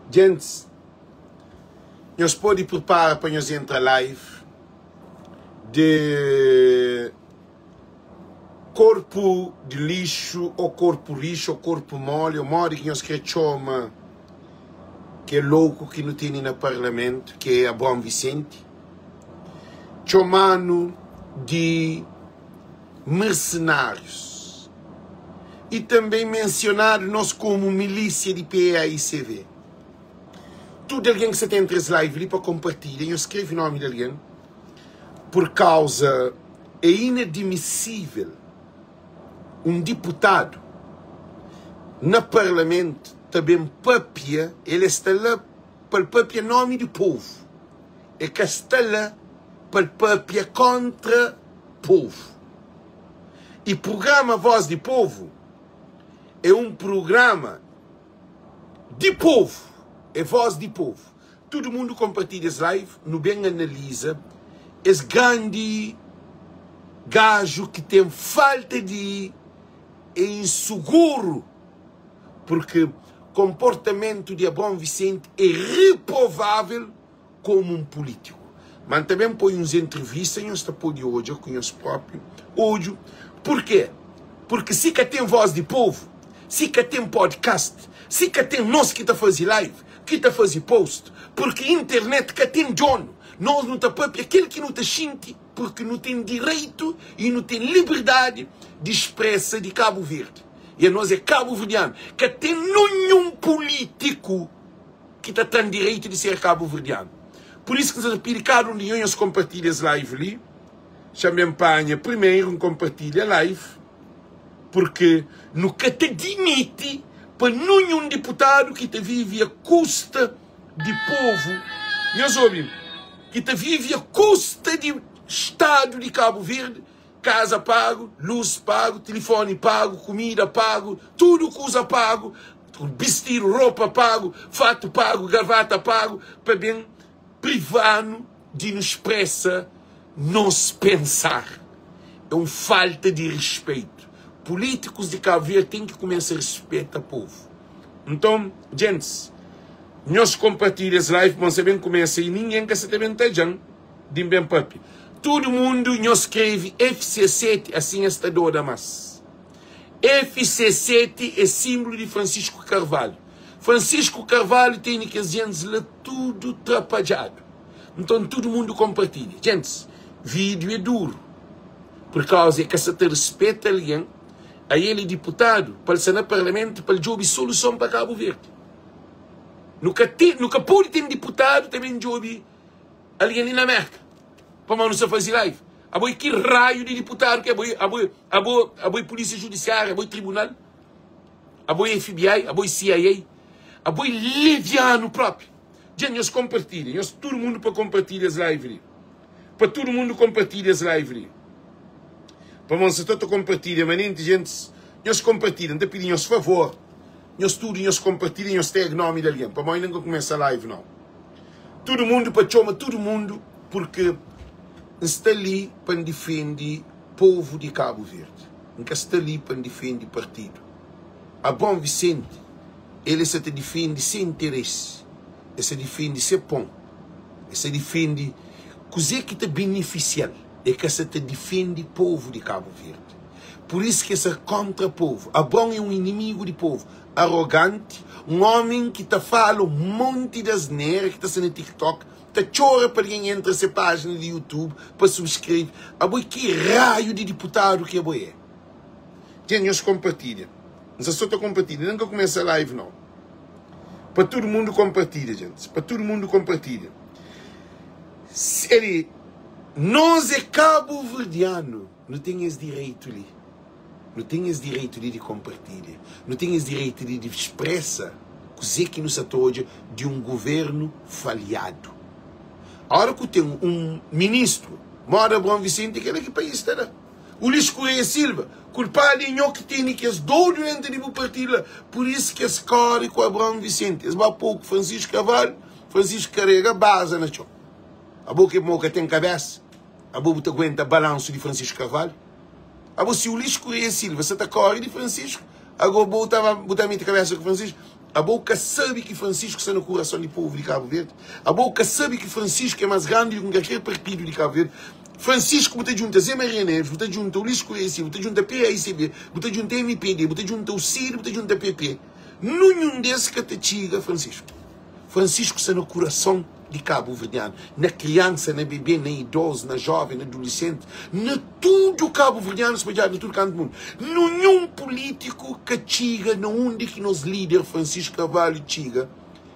Djentis, nhos pode pripara pa nhos entra live de korpu di lixu ô korpu rixu ô korpu moli ô modi ki nhos kre txoma kel louku ki nu tene na parlamentu ki é Abraão Vicente txoma-nu di mercenários e também mencionado nós como milícia de PAICV. Tudo alguém que sa ta entra es live li pa compartilha, nhos escreve nome de alguém, por causa é inadmissível um deputado na parlamento ta bem papia, ele sta lá pa el papia nome di povo, é ka sta lá pa el papia contra povo. E prugrama Voz di Povo é um prugrama di povo, é voz di povo. Tudo mundo compartilha es live, nu bem analisa es grandi gajo ki tem falta di é insuguro porque comportamento di Abraão Vicente é reprovável komu un pulítiku. Ma N ta ben poi uns entrevista, nhos ta pode odja ku nhos própi odju. Purkê? Purki si ka ten Vós di Povu, si ka ten podcast, si ka ten nos ki ta faze live, ki ta faze post, purki internet ka ten donu, nos nu ta pâpia kel ki nu ta xinti, purki nu ten direitu i nu ten liberdadi di spresa di Kabu Verdi. I anos é kabuverdianu. Ka ten ninhun pulítiku. ki ta tra-m direitu di ser kabuverdianu. Pur isu ki N sa ta pidi kada un di nhos, nhos konpartilha es live li. Xa-m ben panha primeru N konpartilha live, purki nu ka ta dimiti pa ninhun diputadu ki ta vive a kusta di povu, nhos obi-m, ki ta vive a kusta di Stadu di Kabu Verdi, Kaza pagu, lus pagu, tilifoni pagu, kumida pagu, tudu kuza pagu, bistidu, ropa pagu, fatu pagu, gravata pagu, pa ben priva-nu di nu spresa nos pensar. É un falta di rispeitu. Pulítikus di Kabu Verdi ten ki kumesa rispeta povu. Nton, djentis, nhos konpartilha es live pa N sa ben kumesa i ningen ka sa ta ben tadja-m. Di N ben papia. Tudu mundu nhos skreve FC7 asin es ta doda mas. FC7 é simblu di Francisco Carvalho. Francisco Carvalho tene kes djentis la tudu trapadjadu. Nton tudu mundu konpartilha. Djentis, vidiu é duru. Pur kauza e ka sa ta rispeta algen. Ael é diputadu pa el sta na parlamentu pa el djobe soluson pa Kabu Verdi. Nu ka ten, nu ka pode ten diputadu ta ben djobe. Algen li na Merka pamodi nu sta fazi live abo é ki raio di diputadu ki abo é abo é abo abo é polícia judiciária abo é tribunal abo é FBI abo é CIA abo é leviano propi dja nhos compartilha nhos tudo mundo pa compartilha es live li pa tudo mundo compartilha es live li pamodi nsa ta ta compartilha manenti gentis nhos compartilha nta pidi nhos favor nhos tudo nhos compartilha nhos tag nomi di algen pamodi inda nka kumesa live nau. Tudu mundu pa txoma tudu mundu purki N sta li pa N difende povu di Kabu Verdi. N ka sta li pa N difende partidu. Abon Visenti, el e sa ta difende se interesi, e sa difende se pon, e sa difende kuze ki ta benefisia-l, e ka sa ta difende povu di Kabu Verdi. Pur isu ki e sa kontra povu. Abon e un inimigu di povu. Aroganti, un omi ki ta fala un monti di asnera ki ta sta na TikTok, ta txora pa algen entra se pajina di YouTube pa subskreve. Abo é ki raiu di diputadu ki abo é? Dja nhos konpartilha. N sta so ta konpartilha, nen ka kumesa live nau. Pa tudu mundu konpartilha, djentis. Pa tudu mundu konpartilha. Eli, nos é kabuverdianu, nu ten es direitu li. Nu ten es direitu li di konpartilha. Nu ten es direitu li di spresa kuzê ki nu sa ta odja di un guvernu falhadu. Óra ku ten un ministru móda Abraão Vicente, kel-la ki país ta da. Ulisses Correia Silva, kulpadu é nho ki tene kes dodu dentru di bu partidu la. Pur isu ki es kóre ku Abraão Vicente. Es ba pô ku Francisco Carvalho, Francisco karega baza na txon. Abo ki mo ka ten kabésa, abo bu ta aguenta balansu di Francisco Carvalho? Abo si Ulisses Correia Silva sa ta kore di Francisco, ago bo ta bu ta mete kabesa ku Francisco? Abo ka sabe ki Francisco sta na kurason di povu di Kabu Verdi? Abo ka sabe ki Francisco é mas grandi di ki kalker partidu di Kabu Verdi? Francisco bu ta djunta Zé Maria Neves, bu ta djunta Ulisses Correia Silva, bu ta djunta PAICB, bu ta djunta MPD, bu ta djunta UCID, bu ta djunta PP. Nunhun des ka ta txiga Francisco. Francisco sta na kurason di kabuverdianu, na kriansa, na bebê, na idozu, na joven, na adulisenti, na tudu kabuverdianu spadjadu na tudu kantu di mundu. Nunhun pulítiku ka txiga na undi ki nos líder Francisco Carvalho txiga,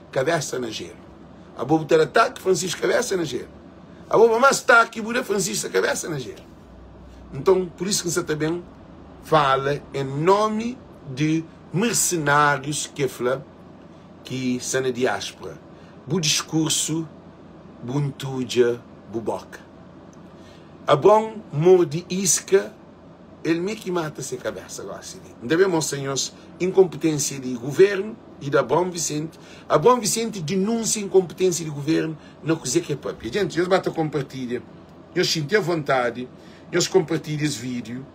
kabesa na jelu. Abo bu ta da taki, Francisco kabesa na jelu. Abo pa más taki bu da, Francisco sta kabesa na jelu. Nton, pur isu ki N sa ta ben fala en nomi di mersenárius ki e fla. ki sta na diáspora, bu diskursu bu ntudja bu boka. Abron morde iska, el mê ki mata se kabesa gosi li. N ta ben mostra nhos inkonpetênsia di guvernu i di Abron Vicente. Abron Vicente dinúnsia inkonpetênsia di guvernu na kuzê ki el papia. Djenti, nhos ba ta konpartilha, nhos xinti avontadi, nhos konpartilha es vídiu,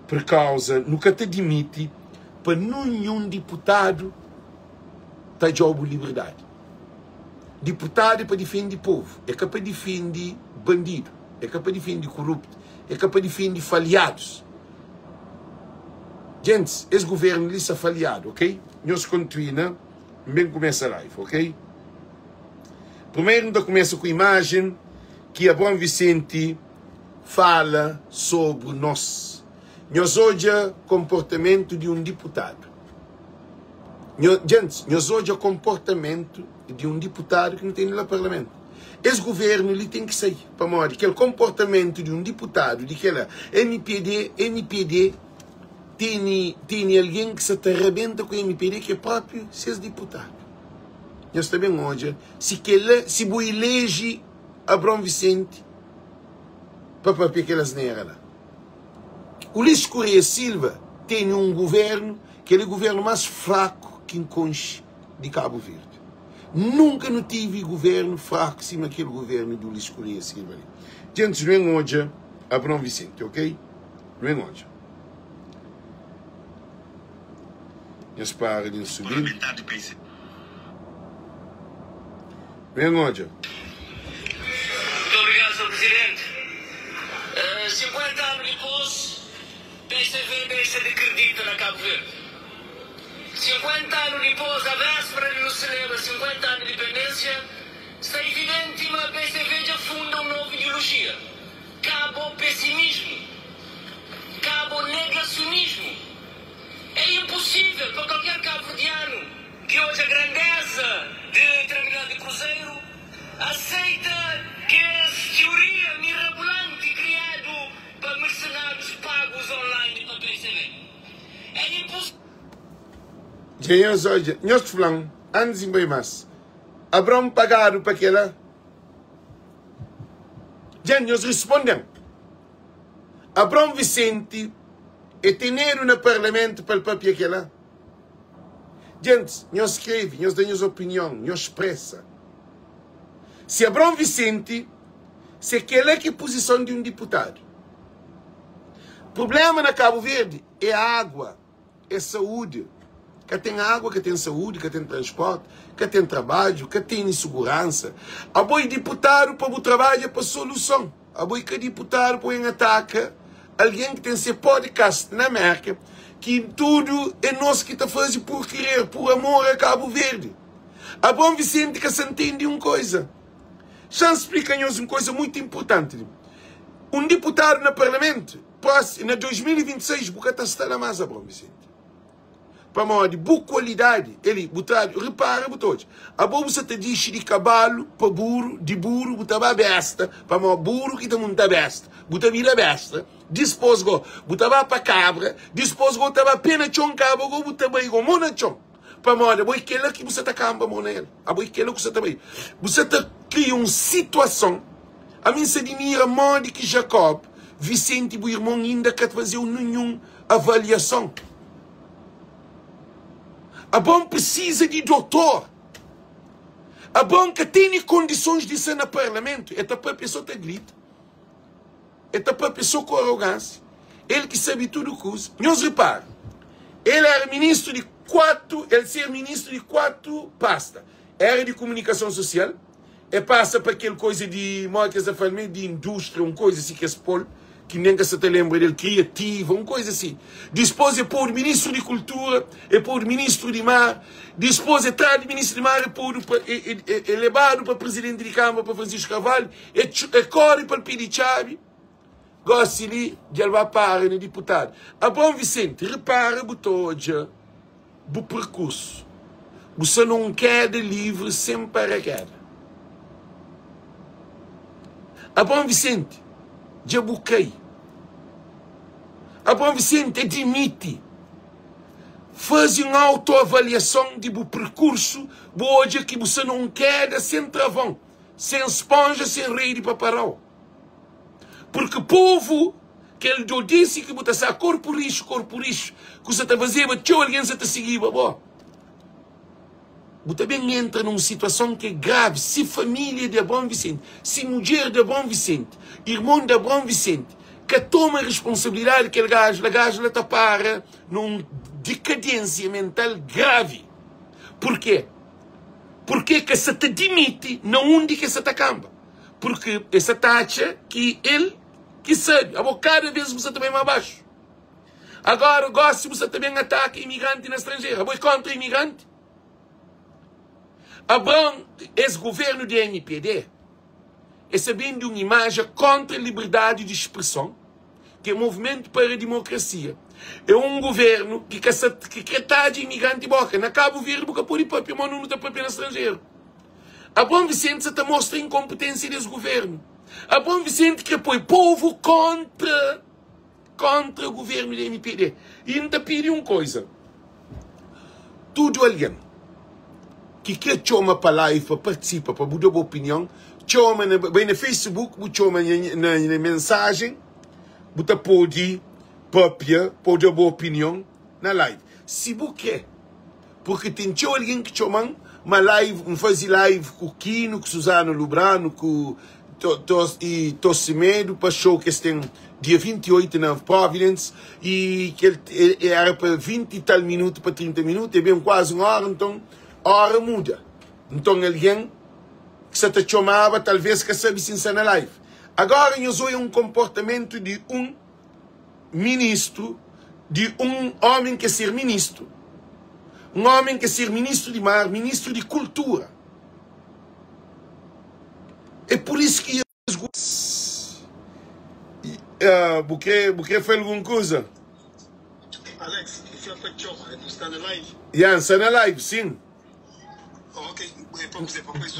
purkauza nu ka ta dimiti pa nunhun diputadu ta djau bu liberdadi. Diputadu é pa difende povu, é ka pa difende bandidu, é ka pa difende kuruptu, é ka pa difende falhadus. Gentis, es guvernu li sta falhadu, ok? Nhos kontuina, N ben kumesa live, ok? Primeru N ta kumesa ku imajen ki Abraão Vicente fala sobri nos. Nhos odja konportamentu di un diputadu. Nho, djentis, nhos odja konportamentu di un diputadu ki nu tene la parlamentu. Es guvernu li ten ki sai, pamodi kel konportamentu di un diputadu di kela MPD, MPD tene, tene algen ki sa ta rabenta ku MPD ki é propi ses diputadu. Nhos ta ben odja si kela, si bu ileji Abraão Vicente pa papia kel asnera la. Ulisses Correia Silva tene un guvernu Kel é governo mais fraco ki N konxe di Cabo Verde. Nunka nu tive governo fraco sima kel governo di Ulisses Correia Silva li. Gentis, nu en odja Abrão Vicente, ok? Nu en odja. Nhos para di N subi. Nu en odja. Muito obrigado, Sr. Presidente. 50 ano dipôs, PCV dexa di kridita na Kabu Verdi. 50 anu dipôs, na véspera di nu selebra 50 anu di indipendênsia, sta ividenti ma PCV dja funda un novu idiolojia, kabo-pesimismu, kabo-negasionismu. É inposível pa kalker kabuverdianu ki odja grandéza di Terminal di Kruzeru aseita kes tioria mirabulanti kriadu Pa mercenários pagos online pa PCV é impossível. Dja nhos odja, nhos fla-m, antis di N bai más, Abraon pagadu pa kel-la? Dja nhos responde-m, Abraon Vicente é tenedu na parlamentu pa el papia kel-la? Djentis, nhos skrebe, nhos da nhos opinion, nhos spresa. Si Abraon Vicente Se kela ki puzison di un diputadu. Prublema na Kabu Verdi é agua, é saúdi. Ka ten agua, ka ten saúdi, ka ten transporti, ka ten trabadju, ka tene suguransa. Abo é diputadu pa bu trabadja pa soluson. Abo é ka diputadu pa bu en ataka algen ki ten se podcast na Merka, ki tudu é nos ki ta faze pur kirer, pur amor a Kabu Verdi. Abraão Vicente ka sa ntende un koza. Xa-m splika nhos un koza mutu inpurtanti li. Un diputadu na parlamentu, prósi, na 2026 bu ka ta sta la más, Abraão Vicente. Pamodi bu kualidadi é li, bu tradu, ripara bu ta odja. Abo bu sa ta dixi di kabalu pa buru, di buru bu ta ba besta, pamodi buru ki ta munta besta, bu ta bira besta, dispôs go bu ta ba pa kabra, dispôs go bu ta ba pé na txon, kaba go bu ta bai go mô na txon. Pamodi abo é kela ki bu sa ta kanba mô na el, abo é kela ku sa ta bai. Bu sa ta kria un situason. Ami N sa dimira modi ki Jacob Vicente, bu irmon, inda ka faze-u ninhun avaliason. Abo N prisiza di dotor. Abo N ka tene kondisons di sta na parlamentu. E ta papia so ta grita. El ta papia so ku arogánsia, el ki sabe tudu kuza. Nhos ripara, el éra ministru di. 4, el ser ministru di 4 pasta. Era di komunikason sosial, e pasa pa kel koisa di, modi ki es ta fla-l mê, di indústria, un koisa si ki es pô-l, ki nen ka sa ta lenbra del, kriativa, un koisa si. Dispôs e podu ministru di kultura, e podu ministru di mar, dispôs e tradu di ministru di mar, e podu pa, e, e, e lebadu pa prizidenti di kâmara, pa Francisco Carvalho, e, e kóre pa el pidi txabi. Gósi li dja el ba para na diputadu. Abraão Vicente, repara bu ta odja bu perkursu. Bu sta na un keda livri sen parakeda. Abraão Vicente, dja bu kai. Abraão Vicente, admiti. Faze un autoavaliason di bu perkursu, bu odja ki bu sta na un keda sen travon, sen sponja, sen redi pa para-u. Purki povu kel dodisi ki bu ta sa korpu rixu, korpu rixu, ku sa ta fazeba txeu algen sa ta sigiba bo. Bu ta ben entra na un situason ki é gravi si familia di Abraon Vicente, si mudjer di Abraon Vicente, irmon di Abraon Vicente ka toma responsabilidadi kel gaju la, gaju la ta para na un dikadensia mental gravi. Purke? Purke ka sa ta dimiti na undi ke sa ta kanba. Purki e sa ta atxa ki el ki sabi. Abo kada bes bu sa ta bai ma baxu. Agora gosi bu sa ta ben ataka imigranti na stranjeru. Abo e kontra imigranti? Abraon, es governu di MPD e sa bende un imaja kontra liberdadi di spreson, ki é Movimentu para Dimokrasia. É un governu ki ka sa ki kre tadja imigranti boka. Na Kabu Verdi bu ka pode papia ma nu ta papia na stranjeru. Abraão Vicente sa ta mostra inkompetênsia des governu. Abraão Vicente kre poi povu kontra kontra governu di MPD. I N ta pidi un koisa, tudu algen ki kre txoma pa live pa partisipa, pa bu da bu opinion, txoma na, bai na Facebook bu txoma na, na, na mensajen, bu ta pode papia pa bu da bu opinion na live. Si bu kre. Purki ten txeu algen ki txoma-m ma live, N faze live ku Kino, ku Suzana Lubrano, ku i Tosimedo pa show ki es ten dia 28 na Providence i kel era pa 20 i tal minutu pa 30 minutu, e ben kuazi un ora, nton ora muda. Nton algen ki sa ta txomaba talvez ka sabe si N sta na live. Agora nhos oia un konportamentu di un ministru di un omi ke ser ministru, un omi ke ser ministru di mar, ministru di kultura. É por isso ki es uh, bu kre bu kre fla algun kuza? Alex, fla pa txoma, bu sta na live? Ya, N sta na live, sim.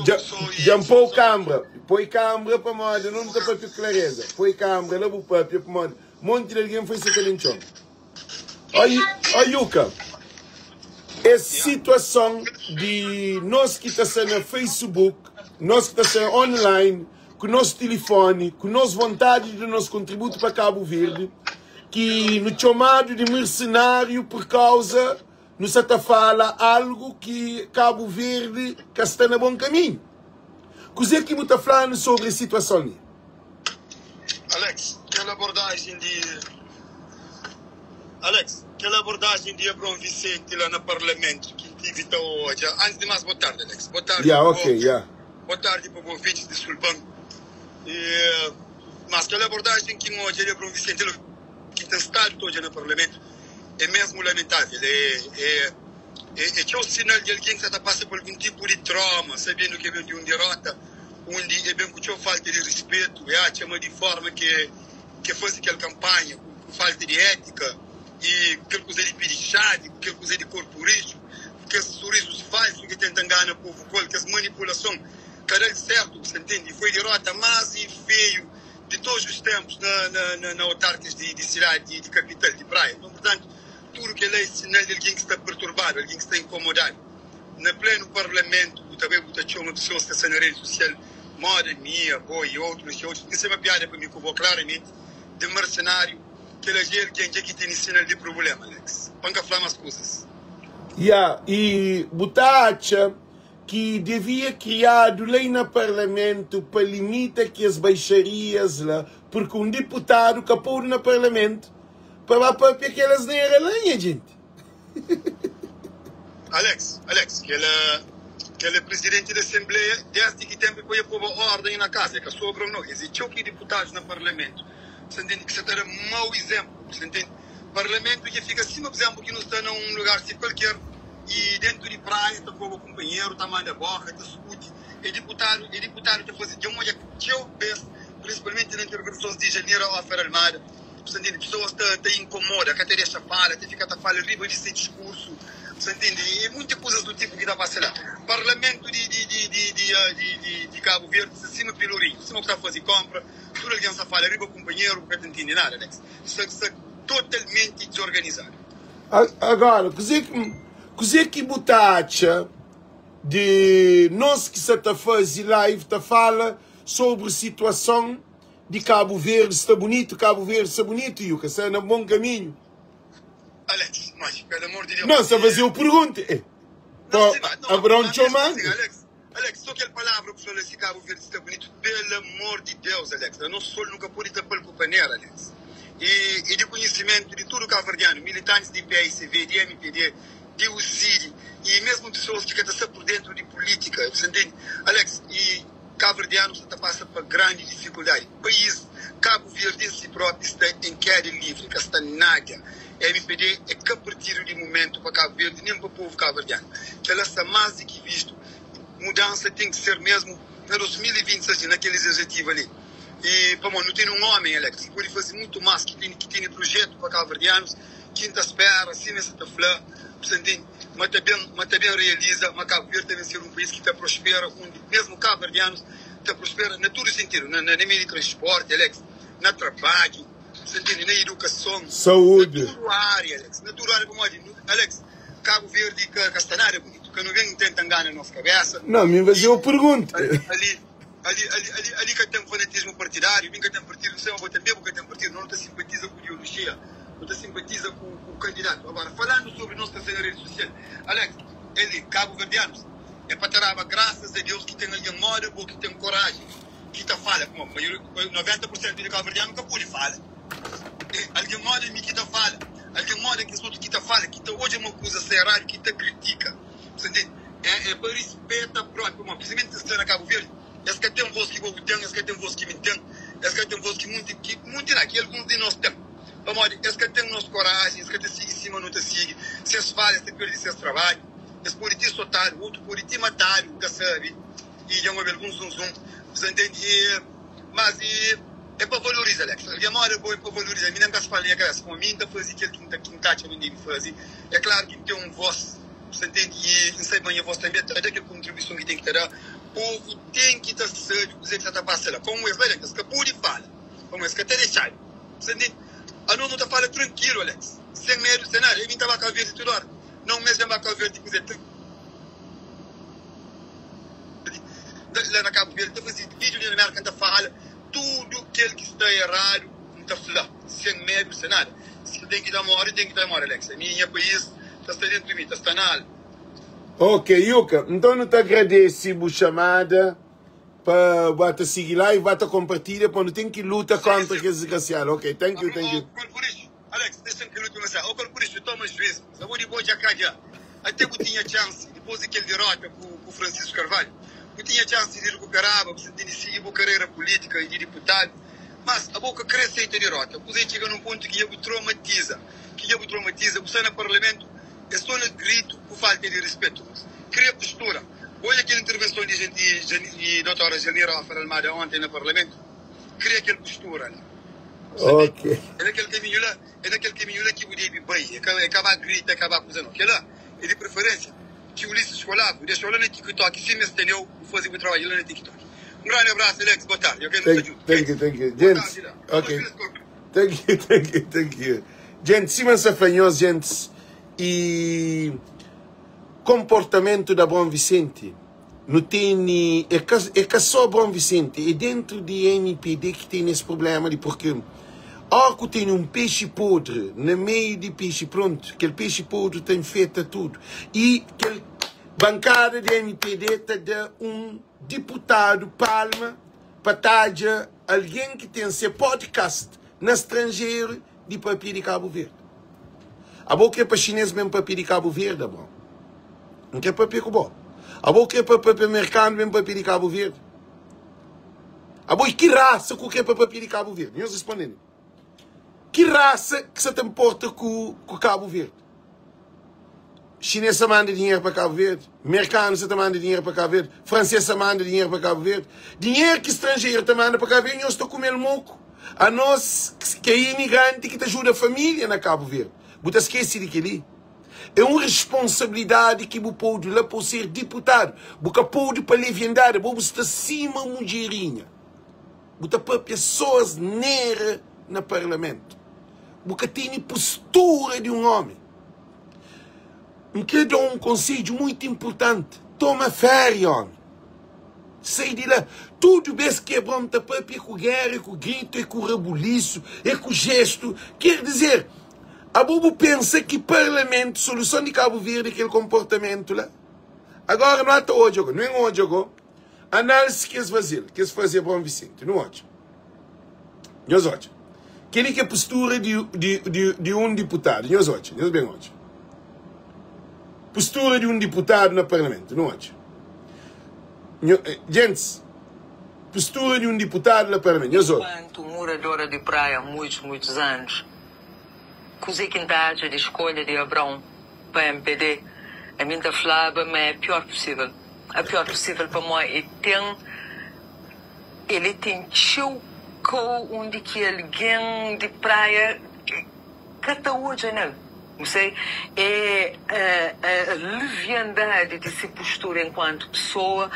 Dja N pô-u kanbra. Poi kanbra pamodi nu ta papia ku klareza. Poi kanbra la bu papia pamodi monti di algen foi se ta ben txoma. Ó Yuka, es situason di nos ki ta sta na Facebook, nos ki ta sta online, ku nos tilifoni, ku nos vontadi di da nos kontributu pa Kabu Verdi, ki nu txomadu di mersenáriu pur kauza Nu sa ta fala algu ki Kabu Verdi ka sta na bon kaminhu. Kuze ki bu ta fla-nu sobri es situason li? Alex, kel abordajen di Alex, kel abordajen di Abraão Vicente la na parlamentu ki N tivi ta odja. Antis di mas, bo tardi Alex. Bo tardi Ya, pa ok, bo, ya. bo tardi pa bo ouvintis, diskulpa-m. E, mas kel abordajen ki N odja di Abraão Vicente la ki N ten stadu ta odja na parlamentu, É mesmu lamentável. É, é, é txeu sinal di algen ki sa ta pasa pa algun tipu di trauma, sabendu ki é ben di un derota undi é ben ku txeu falta di rispetu, é atxa ma di forma ki é faze kel kanpanha, ku falta di étika i ku kel kuza di pidi xavi, ku kel kuza di korpu rixu, ku kes surizus falsu ki tenta ngana povu ku el, kes manipulason ka da-l sertu, bu sta ntende? I foi derota más feiu di todos os tempos na, na, na, na autarcas di, di cidade, di, di capital, di Praia. Então, portanto, tudo kel-la é sinal di algen ki sta perturbadu, algen ki sta inkomodadu. Na plenu parlamentu, bu ta bai bu ta txoma pesoas ki sta na redi sosial, moda mi, abo i otrus i otrus. Isso é uma piada pa mi ku bo, klaramenti, di mercenário. Kel-la dja é algen dja ki tene sinal di prubléma, Alex. Pa N ka fla más kuzas. Ya, i bu ta atxa ki devia kriadu lei na parlamentu pa limita kes baixarias la, purki un diputadu ka podu na parlamentu pa ba papia kel asnera la, nha jenti. Alex, Alex, kel kel presidenti di assembleia desdi ki tempu pa e poba orden na casa, e ka sobra no, es e txeu ki deputados na parlamento, sa ntende, ki sa ta da mau exemplo, sa ntende, parlamento dja fika sima por exemplo ki nu sta na un lugar si kualker e dentu di praia ta koba kumpanheru, ta manda boka, ta skuti, e diputadu, e diputadu ta faze, dja N odja txeu bes, principalmente na intervensons di Janira Ofer Almada. Bu sta ntende? Pesoas ta ta inkomoda, ka ta dexa fala, ta fika ta fala riba di se diskursu. Bu sta ntende? E munti kuzas du tipu ki ta pasa la. Parlamentu di di di di di di di di Kabu Verdi sta sima pilorinhu, sima ku ta fazi konpra, tudu algen sta fala riba kunpanheru, bu ka ta ntende nada, Alex. Sta sta totalmenti dizorganizadu. Agora, kuzê ki kuzê ki bu ta atxa di nos ki sa ta fazi live ta fala sobri situason Di Cabo Verde sta bonito, Cabo Verde sta bonito, Yuka sta na bom caminho. Alex, mas pelo amor de Deus. Não, sta fazer o pergunta. Eh. Não, sim, não, Abraão mas txoma. mesmo assim, Alex, Alex, só aquela palavra que falou assim, Cabo Verde está bonito, pelo amor de Deus, Alex, a nosso sol nunca pode tapar com paneira, Alex. E, e de conhecimento de tudo cabo-verdiano, militantes de PICV, de MPD, de UCID, e mesmo pessoas que estão por dentro de política, você entende? Alex, e Kabuverdianus sta ta pasa pa grandi difikuldadi. País Kabu Verdi en si propi sta en keda livri, ka sta nada. Mpd é ka partidu di mumentu pa Kabu Verdi nen pa povu kabuverdianu. Kela sta mas di ki vistu. Mudansa ten ki ser mesmu na 2026 na kel exejetiva li. I pamodi nu tene un omi elektu ki podi fazi mutu mas, ki tene ki tene prujetu pa kabuverdianus, ki N ta spera, sima es sa ta fla, bu sta ntende, ma ta ben ma ta ben realiza ma Kabu Verdi ta ben ser un país ki ta prospera, undi mesmu kabuverdianus ta prospera na tudu sintidu, na na meiu di transporti, Alex, na trabadju, bu sta ntende, na idukason, na Saúdi. tudu ária, Alex, na tudu ária, pamodi Alex, Kabu Verdi ka ka sta nada bunitu, ka nu ben tenta ngana nos kabesa Não, mi fazer i o pergunta. ali Ali, ali, ali, ali ka ten fanatismu partidáriu, mi N ka ten partidu, N sai ma bo tanbe bu ka ten partidu, no nu ta sinpatiza ku ideolojia, nu ta sinpatiza ku, ku kandidatu. Agora, falandu sobri nos ta sai na redi sosial, Alex, el, kabuverdianus, é pa ta daba grasas a Deus ki ten algen moda bo ki ten korajen ki ta fala, pamodi maioria, 90 pur sentu di kabuverdianu ka pode fala. É algen moda mi ki ta fala, algen moda kes otu ki ta fala, ki ta odja ma kuza sta eradu, ki ta kritika. Bu ta ntende? É, é pa rispeta propi, pamodi prinsipalmenti kes ki sta na Kabu Verdi, es ka ten vos ki bo bu ten, es ka ten vos ki mi ten, es ka ten vos ki munti, ki munti la, ki alguns di nos ten. Pamodi es ka ten nos korajen, es ka ta sigi sima nu ta sigi. Si es fala, es ta perde ses trabadju, es pode ti sotadu, otu pode ti matadu, bu ka sabe. I dja N obi alguns zun-zun, bu ta ntende? I, mas i, é pa valoriza, Alex. Algen moda bo é pa valoriza. Mi nen ka sta fala na nha kabesa, pamodi mi N ta faze kel ki N ta, ki N ta atxa ma N debe faze. É klaru ki N ten un vos. Bu sta ntende? I N sabe ma nha vos tanbe ta da kel kontribuison ki ten ki ta da. Povu ten ki ta sabe kuzê ki sa ta pasa la. Komu es la dentu, es ka pode fala, pamodi es ka ta dexadu. Bu sta ntende? Anos nu ta fala trankilu, Alex, sen medu, sen nada. Ami N ta ba Kabu Verdi tudu ora. Na un mes dja N ba Kabu Verdi kuzê? La na Kabu Verdi, N ta faze vídiu li na Mérka, N ta fala tudu kel ki sta eradu, N ta fla, sen medu, sen nada. Si N ten ki ta móre, N ten ki ta móre, Alex. Ami, nha país ta sta dentu di mi, ta sta na alma. Ok, Yuka, nton nu ta agradese bu xamada pa bu ata sigi la i bu ata konpartilha pa nu ten ki luta kontra kes disgrasiadu. Ok, thank you, thank you. Alex, dexa-m kel últimu mensajen. Ô Kalpurixu, toma juízu. Abo di bo dja ka dja. Até bu tinha txansi, dipôs di kel diróta ku Francisco Carvalho, bu tinha txansi di rikuperaba, bu sintidi di sigi bu karera pulítika i di diputadu. Mas, abo ka krê seita diróta. Kuzê txiga nun pontu ki dja bu traumatiza, ki dja bu traumatiza. Bu sta na parlamentu, é sô na gritu ku falta di rispetu. Mas, kria postura. Odja kel intervenson di di Dotora Gelmira Hoffer Almada onti na parlamentu. Kria kel postura la. Ok. É na kel kaminhu la, é na kel kaminhu la ki bu debe bai. É ka, é ka ba grita, é ka ba kuza nau. Kela é di preferênsia ki Ulisses Scolavo dexau la na TikTok, sima es teneu, bu faze bu trabadju la na TikTok. Un grandi abrasu Alex, boa tardi, ok? Nu sta Thank, djuntu, ok? thank you, thank you. Boa Gente, tardi la. ok. Toma juízo corpo. Thank you, thank you, thank you. Gente, sima N sa fla nhos, gentes, e komportamentu da Bom Vicente. Nu tene, é ka, é ka só Bom Vicente, é dentro di MPD ki tene es problema li, porque ó ku tene un pexi podre na meiu di pexi prontu, kel pexi podre ta infeta tudu. E kel bankada di MPD ta da un diputadu palma pa tadja algen ki ten se podcast na stranjeru di papia di Kabu Verdi. Abo kre pa xinês ben papia di Kabu Verdi, abo? N kre papia ku bo. Abo kre pa papia merkanu ben papia di Kabu Verdi? Abo e ki rasa ku kre pa papia di Kabu Verdi? Nhos responde-m. Ki rasa ki sa ta nporta ku ku Kabu Verdi? Xinês sa manda dinheru pa Kabu Verdi? Merkanu sa ta manda dinheru pa Kabu Verdi? Fransês sa manda dinheru pa Kabu Verdi? Dinheru ki stranjeru ta manda pa Kabu Verdi nhos ta kume-l moku. Anos ki é imigranti ki ta juda família na Kabu Verdi. Bu ta skese di kel-li? É un responsabilidadi ki bu podu la pa bu ser diputadu. Bu ka podu pa leviandadi, abo bu sta sima mudjerinha. Bu ta papia so asnera na parlamentu. Bu ka tene postura di un omi. N kre da-u un konsedju muitu inpurtanti, toma féria, omi. Sai di la. Tudu bes ki Abron ta papia ku géra, é ku gritu, é ku rabulisu, é ku jestu. Ker dizer, Abo bu pensa ki parlamento soluson di Cabo Verde é kel comportamento la? Agora nu ata odja go, nu en odja go analisi ki es fazel, ki es faze Abraão Vicente, nu odja. Nhos odja. Keli ki é postura di, di, di, di un diputadu, nhos odja, nhos ben odja. Postura di un diputadu na parlamento, nu odja. Nho, eh, gentis, postura di un diputadu na parlamento, nhos odja. Enquanto moradora di Praia há muitos, muitos anos, Kuzê ki N ta atxa di skolha di Abraon pa mpd? Ami N ta flaba ma é pior pusível. A pior pusível pamó e ten el e ten txeu kau undi ki algen di Praia ka ta odja nel. Bu sai é a leviandadi di si postura enkuantu pesoa.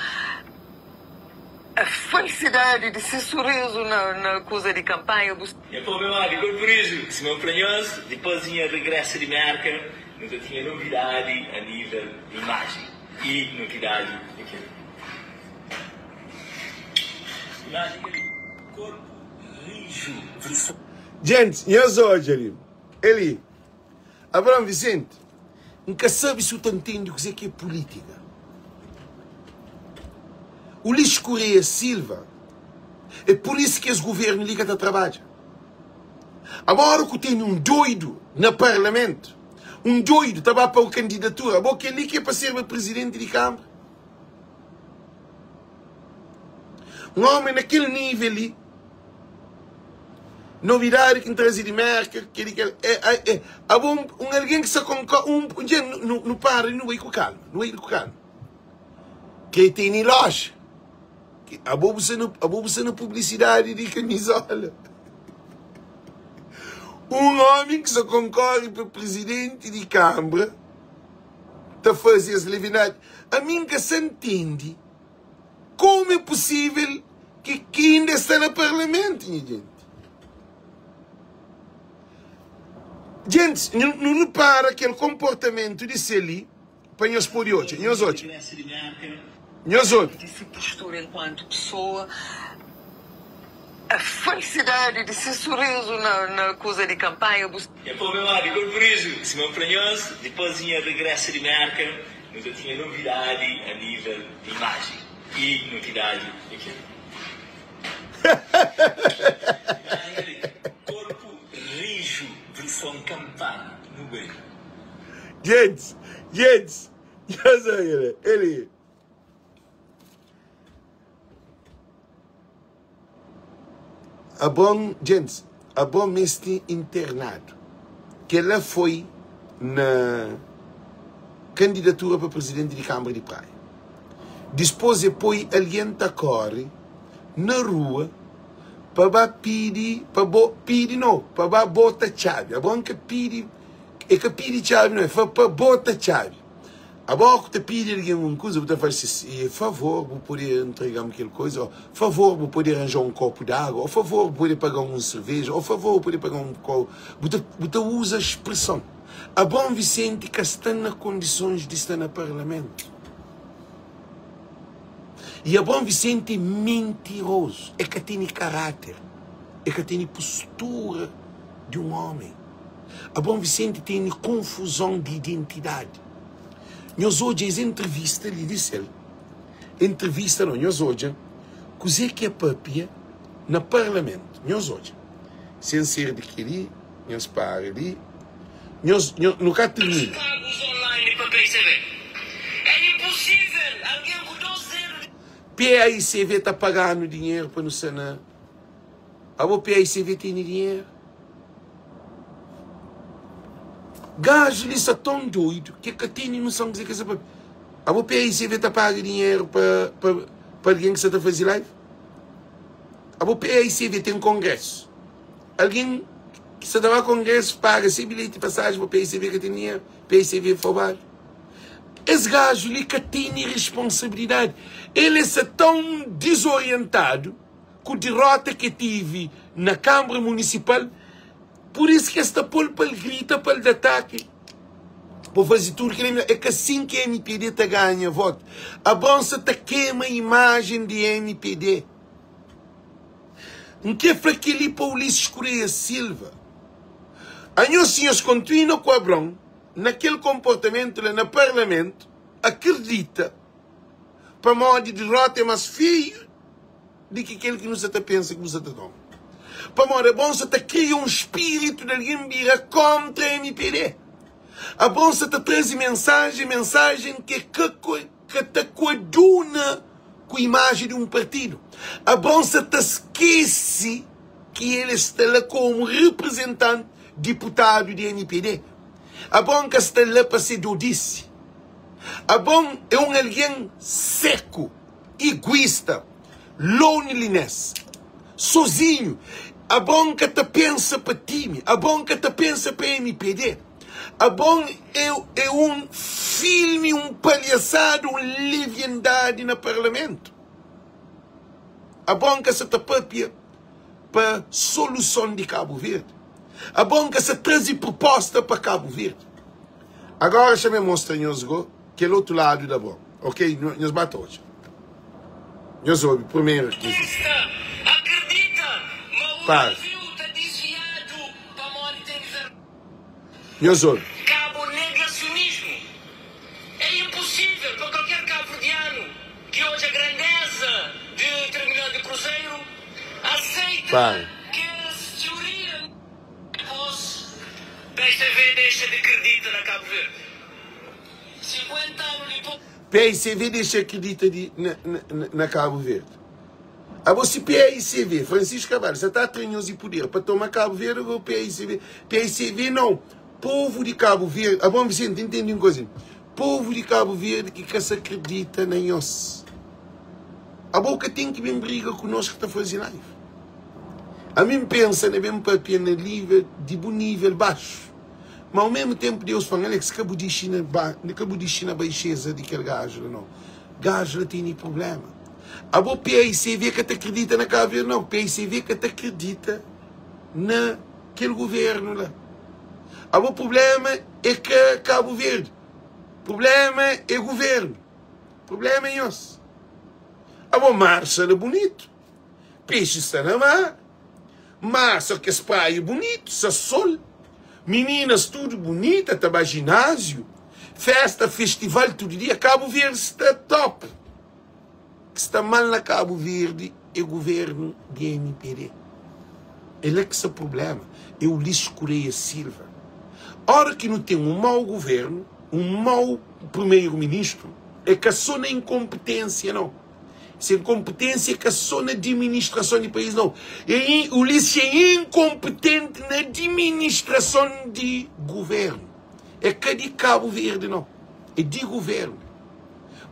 A falsidadi di si surizu na kuza di kanpanha bu. Nha povu amadu, Korpurizu, sima N fla nhos, dipôs di nha regrésu di Mérka, nu ta tinha novidadi a nível di imajen. I novidadi é kel imajen kel-li, Korpu Riju verson. Djentis, nhos odja li, el li. Abraão Vicente, N ka sabe si u ta ntende kuzê ki é pulítika. Ulisses Correia Silva, É pur isu ki es guvernu li ka ta trabadja. Agora ku tene un doidu na parlamentu, un doidu ta ba pa kandidatura, abo kel-li ki é pa serba prizidenti di kanbra? Un omi na kel nível li. Novidadi ki N traze di Merka, kel-li, kel, é, é, é, abo un, un algen ki sta konko, un, un dja, nu, nu para li, nu bai ku kalma, nu bai ku kalma. Ke tene loja, abo bu sta na, abo bu sta na publisidadi di kamizola. Un omi ki sta konkore pa prizidenti di kanbra ta faze es leviandadi. Ami N ka sa ntende. Como é possível ki ki inda sta na parlamento nha gente? Gentis, nu repara kel komportamentu di se li pa nhos pode odja. Nhos odja. Nhos obi. Di si postura enkuantu pesoa, a falsidadi di si surizu na kuza di kanpanha. Bu. Nha povu amadu, Korpurizu, sima N fla nhos, dipôs di nha regrésu di Mérka, Nu ta tinha novidadi a nível di imajen i novidadi é kel imajen li, korpu riju verson kanpanha nu bai. Gentis, gentis, nhos oia la, el li. Abron, gentis, Abron meste internadu. Kel-la foi na kandidatura pa prizidenti di Kanbra di Praia. Dispôs e poi algen ta kóre na rua pa ba pidi, pa bo, pidi no, pa ba bota txabi. Abron ka pidi, e ka pidi txabi no, e fla pa bota txabi. Abo ku ta pidi algen un kuza, bu ta fla si, Favor, bu pode ntrega-m kel kuza? Ô, favor, bu pode ranja un kopu di agu? Ô, favor, bu pode paga-m un serveja? Ô, favor, bu pode paga-m un kopu? Bu ta, bu ta uza spreson. Abraon Visenti ka sta na kondisons di sta na parlamentu. I Abraon Visenti é mintirozu, e ka tene karáter, e ka tene postura di un ómi. Abraon Vicente tene konfuzon di identidadi. Nhos odja es entrevista li di sel. Entrevista no, nhos odja kuze ki e papia na parlamentu. Nhos odja. Sen ser di keli, nhos para li. Nhos, nhos, nu ka tirmina. Pagos online pa PICV. imposível algen ku 2 dedu di. PAICV ta paga-nu dinheru pa nu sta na. Abo PAICV tene dinheru? Gaju li sta ton doidu ki ka tene noson kuzê ki el sta papia. Abo PAICV ta paga dinheru pa pa pa algen ki sta ta faze live? Abo PAICV ten kongrésu? Algen ki sta ta ba kongrésu paga se bilheti pasaji pa PAICV ka ten dinheru? PAICV é fobadu. Es gaju li ka tene responsabilidadi. El é sta tão dizorientadu ku derota ke tive na Kâmara Munisipal, pur isu ki es ta pô-l pa el grita, pa el da ataki, pa faze tudu kel. É ka sin ki mpd ta ganha votu. Abraão sa ta kema imajen di mpd. N kre fla kel-li pa Ulisses Correia Silva, anhos si nhos kontinua ku Abraão na kel konportamentu la na Parlamentu, akredita pamodi derota é más feiu di ki kel ki nu sa ta pensa ki bu sa ta toma. Pamodi Abraão sa ta kria un spiritu di algen bira kontra mpd. Abraão sa ta traze mensajen, mensajen ki ka ka ta koaduna ku imajen di un partidu. Abraão sa ta skese ki el sta la komu reprezentanti diputadu di mpd. Abraão ka sta la pa se dodisi. Abraão é un algen seku, iguista, loneliness, sozinhu. Abraão ka ta pensa pa time, Abraão ka ta pensa pa mpd. Abraão é, é un filmi, un palhasada, un leviandadi na parlamentu. Abraão ka sa ta papia pa soluson di Kabu Verdi. Abraão ka sa traze proposta pa Kabu Verdi. Agora xa-me mostra nhos go kel otu ladu da bo. Ok, nhos ba ta odja. Nhos obi primeru ki. Esta akredita ma un Para. naviu ta disviadu pamodi ten ver. Nhos obi. Kabu negasionismu. É inposível pa kalker kabuverdianu ki odja grandeza di terminal di kruzeru aseita Para. kes tioria. Dipôs, PSV dexa di kridita na Kabu Verdi. 50 anu dipôs. PSV dexa kridita di na na na Kabu Verdi. Abo si PSV, Francisco Carvalho, sa ta atra nhos di puder pa toma Kabu Verdi agora PSV, PSV não, povo di Kabu Verdi, abo Vicente intende un coisa, povo di Kabu Verdi ki ka sa kridita na nhos. Abo ka ten ki ben briga ku nos ki ta fazi live. Ami N pensa na ben papia na livel di bu nivel baxu. Ma au mesmu tempu Deus fla-m, Alex, ka bu dixi na ba, ka bu dixi na baixeza di kel gaju la nau. Gaju la tene prublema. Abo PAICV ka ta kridita na Kabu Verdi nau. PAICV ka ta kridita na kel guvernu la. Abo prublema é ka Kabu Verdi. Prublema é guvernu. Prublema é nhos. Abo mar sta la bunitu. Pexi sta na mar, mar so kes praia bunitu, sa sol, mininas tudu bunita ta ba jináziu, festa, festival tudu dia, Kabu Verdi sta top. Ki sta mal na Kabu Verdi é guvernu di mpd. É la ki sta prublema, é Ulisses Correia Silva. Ora ki nu ten un mau guvernu, un mau primeiro ministru, é ka so na inkonpetênsia nau. Se inkompetênsia é ka só na diministrason di país nau. É Ulisses é inkompetente na diministrason di governu. É ka di Kabu Verdi nau, é di governu.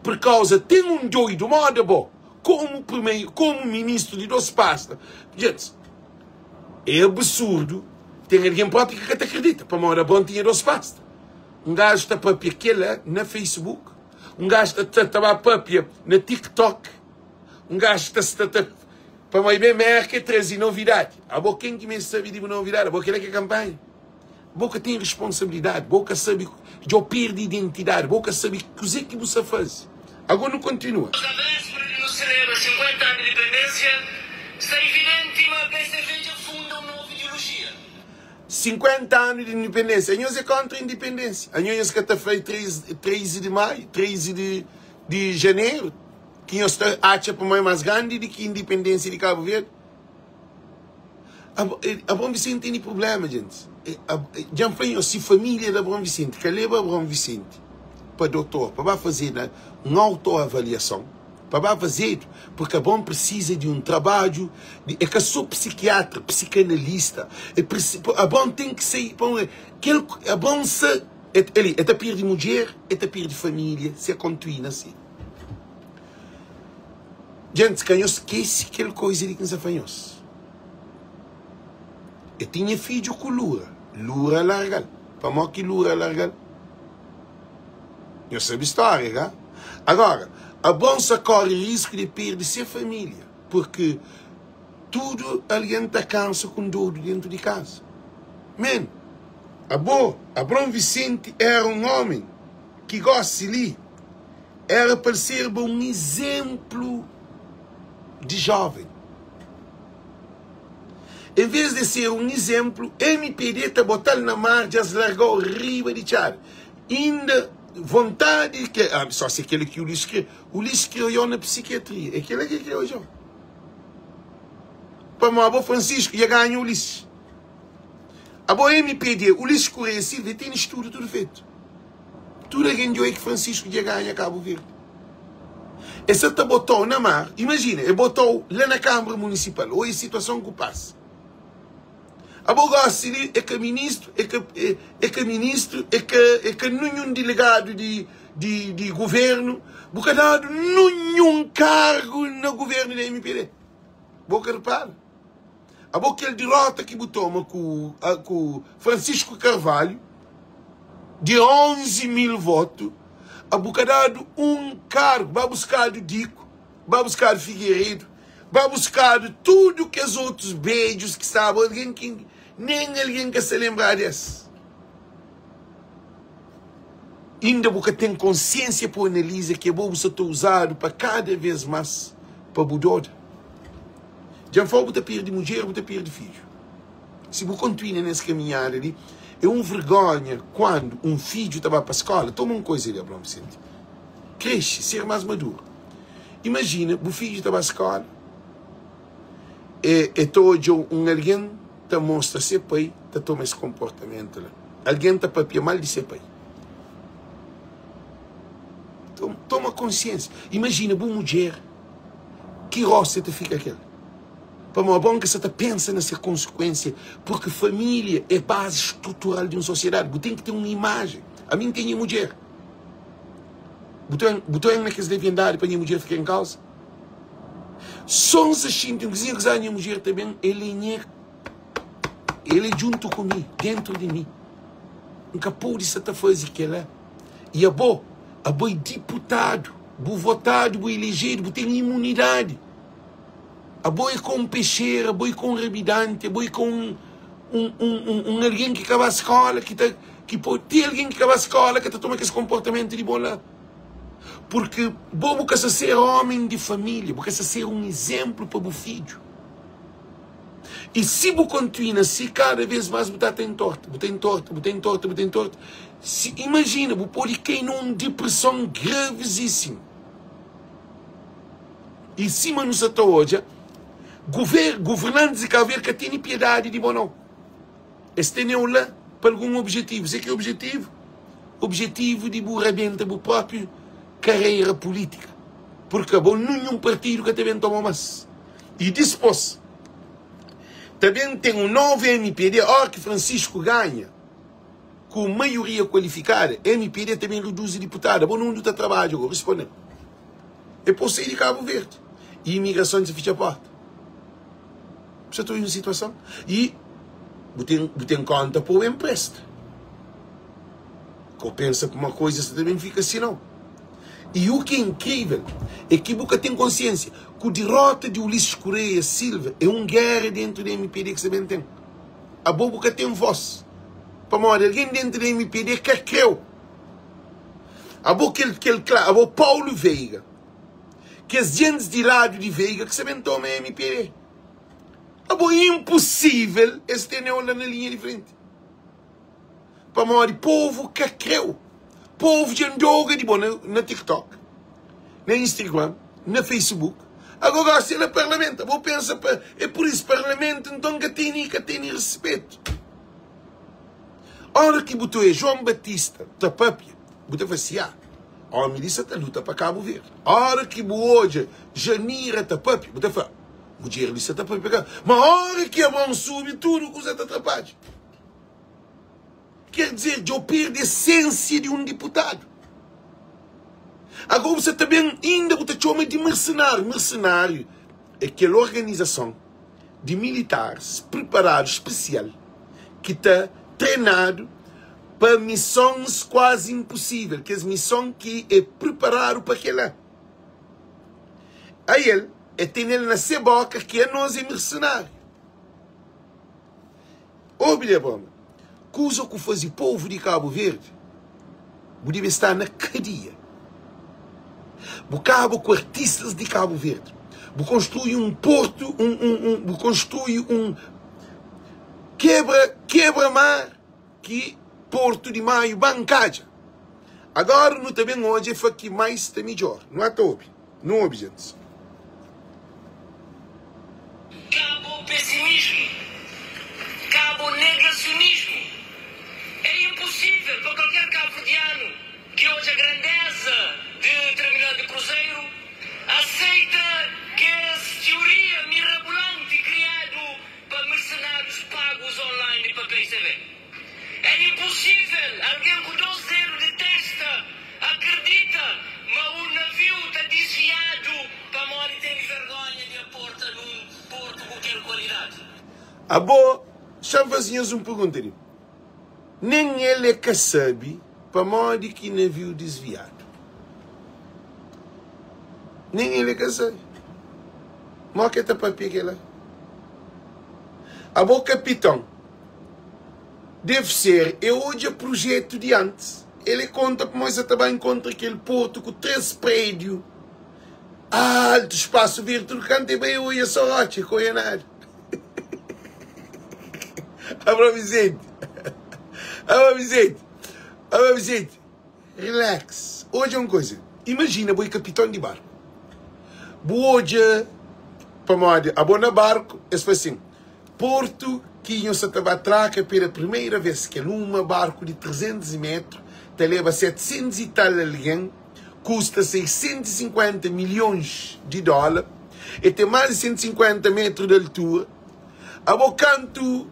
Por kauza ten un doidu moda bo komu primeiro, komu ministru di dos pasta. Djents, é absurdu ten algen propi ki ka ta kridita pamodi Abraão tinha dos pasta. Un gaju ta papia kela na Facebook. Un gajo ta ta ta ba papia na TikTok. Un gajo ta sta ta pa mai ben Merka e traze novidade. Abo ken ki meste sabe di bu novidade? Abo kela ki é kampanha. Bo ka ten responsabilidade, bo ka sabe, djo perde identidade, bo ka sabe kuze ki bu sa faze. Ago nu kontinua. Na véspera di nu selebra 50 anu di independênsia, sta evidenti ma PCV dja funda un novu ideolojia. 50 anu di independência, anhos é kontra independência, anhos nhos ka ta fla 13 di maio, 13 di di janeiro, ki nhos ta atxa pa ma é mas grandi di ki independência di Cabo Verde? Abraão Vicente tene problema, gente. Dja N fla nhos, si família di Abraão Vicente ka leba Abraão Vicente. pa dotor pa ba faze na un autoavaliason pa ba fazedu porque Abraon prisiza di un trabadju di é ka so psikiatra psikanalista é prisi Abraon ten ki sai pa un kel Abraon sa el el ta pirdi mudjer el ta pirdi familia si el kontuina si. Djentis ka nhos skese kel koiza li ki N sa fla nhos. E tinha fidju ku Lura, Lura larga-l. Pamó ki Lura larga-l? Nhos sabe stória, ka? Agora, Abron sa kóre risku di perde se família, purki tudu algen ta kansa ku un dodu dentu di kaza. Men, abo, Abron Visenti éra un ómi ki gósi li éra pa el sérba un izénplu di jóven. Envês di ser un izénplu, mpd ta bota-l na mar dja es larga-u riba di txada. Inda vontadi ke, ah, só se kel ki Ulisses kre. Ulisses kre odja-u na psikiatria. É kel-la ki el kre odja-u. Pamodi abo Francisco dja ganha Ulisses. Abo mpd, Ulisses Correia Silva, el tene estudu tudu fetu. Tudu algen dja oia ki Francisco dja ganha Cabo Verde. E sa ta botau na mar, imajina, e botau la na Câmara Municipal, oia situason ku pasa. Abo gosi li e ka ministru, e ka e ka ministru, e ka e ka ninhun delegadu di di di governu, bu ka dadu ninhun kargu na governu di mpd. Bo ka repara? Abo kel dirota ki bu toma ku ku Francisco Carvalho di 11 mil votu, bu ka dadu un kargu, ba buskadu Dico, ba buskadu Figueiredo, ba buskadu tudu kes otus bedjus ki staba, algen ki nen algen ka sta lenbra des. Inda bu ka ten konsiensia pa analiza ki abo bu sa ta uzadu pa kada vez mas pa bu doda. Dja N fla-u bu ta perde mudjer, bu ta perde fidju. Si bu kontinua nes kaminhada li, é un vergonha kuandu un fidju ta ba pa skola. Toma un koiza li, Abraon Vicente. Kresce, ser mas maduru. Imajina bu fidju ta ba skola, e e ta odja un algen ta mostra se pai ta toma es konportamentu la. Algen ta papia mal di se pai. Toma konsiensia. Imajina bu mudjer. Ki rostu el ta fika kel? Pamodi bon ki sa ta pensa na se konsekuensia, purki familia é bazi strutural di un sosiedadi. Bu ten ki ten un imajen. Ami N ten nha mudjer. Bu ta bu ta na kes leviandadi pa nha mudjer fika en kauza? So N sa xinti un kuzinha kuzá nha mudjer ta ben, el é nha el é djuntu ku mi, dentru di mi. N ka pode sa ta faze kela. I abo, abo é diputadu, bu votadu, bu elejedu, bu ten imunidadi. Abo é ka un pexera, abo é ka un rabidanti, abo é ka un, un, un, un, un algen ki ka ba skola, ki ta, ki pode, ti algen ki ka ba skola ka ta toma kes konportamentu di bo la. Purki bo bu ka sa ser omi di familia, bu ka sa ser un izenplu pa bu fidju. I si bu kontinua si, kada vez mas bu ta ta entorta, bu ta entorta, bu ta entorta, bu ta entorta. Si, imajina, bu pode kai na un depreson gravizísimu. I sima nu sa ta odja, guver, governantis di Kabu Verdi ka tene piedadi di bo nau. Es teneu la pa algun objetivu. Se ki objetivu? Objetivu di bu rabenta bu propi karera pulítika. Purka bo ninhun partidu ka ta ben toma mas. I dispos, ta ben ten un novu mpd, ora ki Francisco ganha ku maioria kualifikada, mpd ta ben reduzi diputada. Bo nundu ta trabadja go? Risponde-m. E pô sai di Kabu Verdi i imigrason dja fitxa porta. Bu sa ta odja un situason i bu ten bu ten konta pa bu enpresta. Ka bu pensa kuma koisa sa ta ben fika si nau. I u ki é inkrivel é ki bu ka ten konsiensia ku dirota di Ulisses Correia Silva é un gera dentu di mpd ki sa ben ten. Abo bu ka ten vos pamodi algen dentu di mpd ka kreu. Abo kel kel kla abo Paulo Veiga kes djentis di ladu di Veiga ki sa ben toma mpd abo imposivel es teneu la na linha di frenti pamodi povu ka kreu povu dja ndoga di bo na, na tiktok na instagram na facebook ago gosi na parlamento abo pensa pa é por isso parlamento nton ka tene ka tene respetu. Ora ki bu ta oja João Batista ta papia, bu ta fla si, Ah! Omi li sa ta luta pa Kabu Verdi. Ora ki bu odja Janira ta papia, bu ta fla, mudjer li sa ta papia pa Kabu. Ma ora ki Abraon subi, tudu kuza ta trapadja. Ker dizer, dja bu perde esensia di un diputadu. Agora bu sa ta ben, inda bu ta txoma di mersenáriu. Mersenáriu é kel organizason di militaris priparadu spesial ki ta trenadu pa misons kuazi inposível, kes mison ki é priparadu pa kela. Ael, é tene-l na se boka ki anos é mersenáriu. Obi li Abraão, kuza ku fazi povu di Kabu Verdi, bu debe sta na kadia. Bu kaba ku artistas di Kabu Verdi. Bu konstrui un portu, un, un, un, bu konstrui un kebra, kebra mar ki portu di Maio bankadja. Agora nu ta ben odja e fla ki mais ta midjor. Nu ata obi. Nu obi gentis. Ka bo pesimismu, ka bo negasionismu. É inposível pa kalker kabuverdianu ki odja grandeza di terminal di kruzeru aseita kes tioria mirabulanti kriadu pa mersenárius pagus online pa PICV. É inposível algen ku dos dedu di testa akredita ma un naviu ta disviadu pamodi tene vergonha di aporta nun portu ku kel kualidadi. Abo, xa-m faze nhos un pergunta li. Nen el e ka sabe pamodi ki naviu disviadu. Nen el e ka sabe. Mo ke ta papia kela? Abo kapiton. Deve ser e odja projetu di antis. El e konta pamodi sa ta ba inkontra kel portu ku 3 prediu altu, spasu verdi tudu kantu e bai e odja so rotxa e ka odja nada. Abraão Vicente, Abraão Vicente, Abraão Vicente, relax. Odja un koza, imajina bo e kapiton di barku, bu odja pamodi abo na barku es fla sin, Portu ki nho sa ta ba traka pela primeira vez kel uma barku di 300 metru ta leba 700 i tal algen, kusta 650 milhons di dola, e ten mas di 150 metru di altura. Abo kantu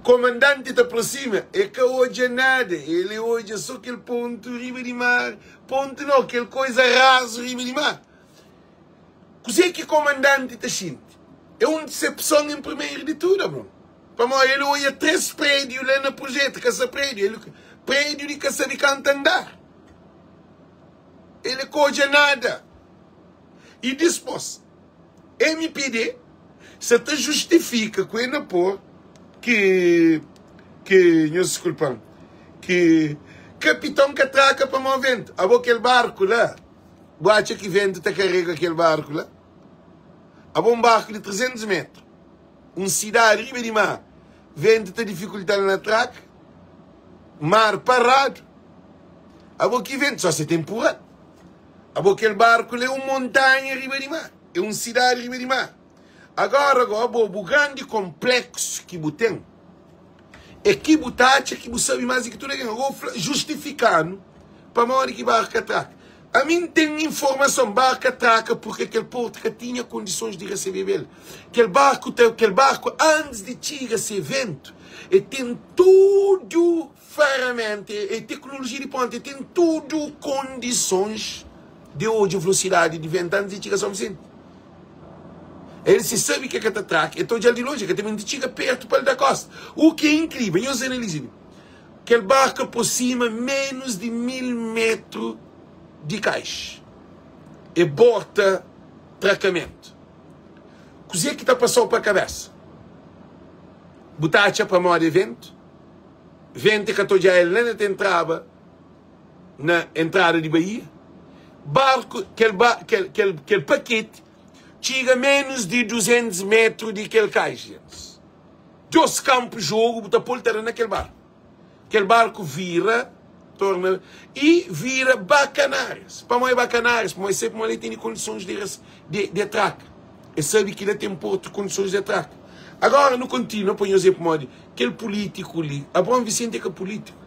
komandanti ta aprosima e ka odja nada, el e odja so kel pontu riba di mar, pontu nau, kel koiza razu riba di mar. Kuzê ki komandanti ta xinti? É un disepson en primeru di tudu, Abron. Pamodi el oia 3 prédiu la na projetu, ka sa prédiu, el prédiu di ka sabe kantu andar. El ka odja nada. I dispôs, mpd sa ta justifika ku e na pô ki ki nhos diskulpa-m, ki kapiton ka traka pamodi ventu. Abo kel barku la. Bu atxa ki ventu ta karega kel barku la? Abo un barku di 300 metru, un sidadi riba di mar, ventu ta difikulta-l na traka? Mar paradu? Abo ki ventu? Só si é tenpural. Abo kel barku la é un montanha riba di mar, é un sidadi riba di mar. Agora go, abo bu grandi konpleksu ki bu ten é ki bu ta atxa ki bu sabe más di ki tudu algen. Agora fla, justifika-nu pamodi ki barku ka traka. Ami N ten informason, barku ka traka purke kel portu ka tinha kondisons di resebeba el. Kel barku ta, kel barku antis di txiga se ventu, e ten tudu feramenta, e teknolojia di ponta, e ten tudu kondisons di odja velosidadi di ventu antis di txiga São Vicente. El si sabe ke ka ta traka, el ta odja-l di lonji, el ka ta ben ti txiga pertu pa el da kosta. U ki é inkrivel, nhos analiza li, kel barku aproxima menus di 1000 metru di kais, e borta trakamentu. Kuzê ki ta pasau pa kabesa? Bu ta atxa pamodi é ventu? Ventu ka ta odja el nen el ta entraba na entrada di baía. Barku, kel, ba, kel, kel, kel paketi txiga menus di 200 metru di kel kais, gentis. Dos kanpu jogu bu ta pol ta da na kel barku. Kel barku vira, torna i vira ba Kanárias. Pamodi ba Kanárias? Pamodi sabe pamodi el tene kondisons di, di, di atraka. El sabe ki la ten portu kondisons di atraka. Agora nu kontinua pa nhos ver pamodi kel pulítiku li, Abraão Vicente é ka pulítiku.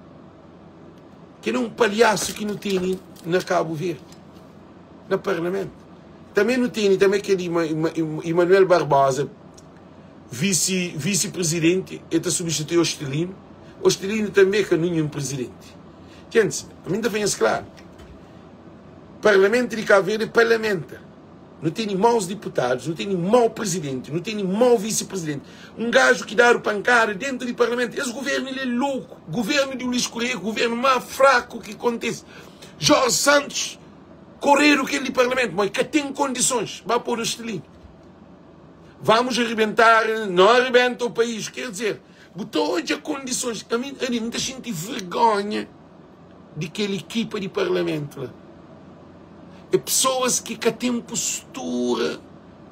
Kel é un palhasu ki nu tene na Kabu Verdi, na parlamentu. Tanbe nu tene tanbe kel Emanuel Barbosa, visi visi prizidenti, el ta substitui Ostelino. Ostelino tanbe ka ninhun prizidenti. Gentis, ami N ta fla nhos klaru, parlamentu di Kabu Verdi é parlamenta. Nu tene maus diputadus, nu tene mau prizidenti, nu tene mau visi prizidenti. Un gaju ki dadu pankada dentu di parlamentu. Es guvernu li é louku. Guvernu di Luís Correia, guvernu ma fraku ki kontise. Jorge Santos koredu kel di parlamentu, ma ka ten kondisons. Ba podu estilingi. Vamos arrebentar, não arrebenta o país. Quer dizer, bu ta odja kondisons. Ami, ami, N ta xinti vergonha. di kel ekipa di parlamentu la é pesoas ki ka ten postura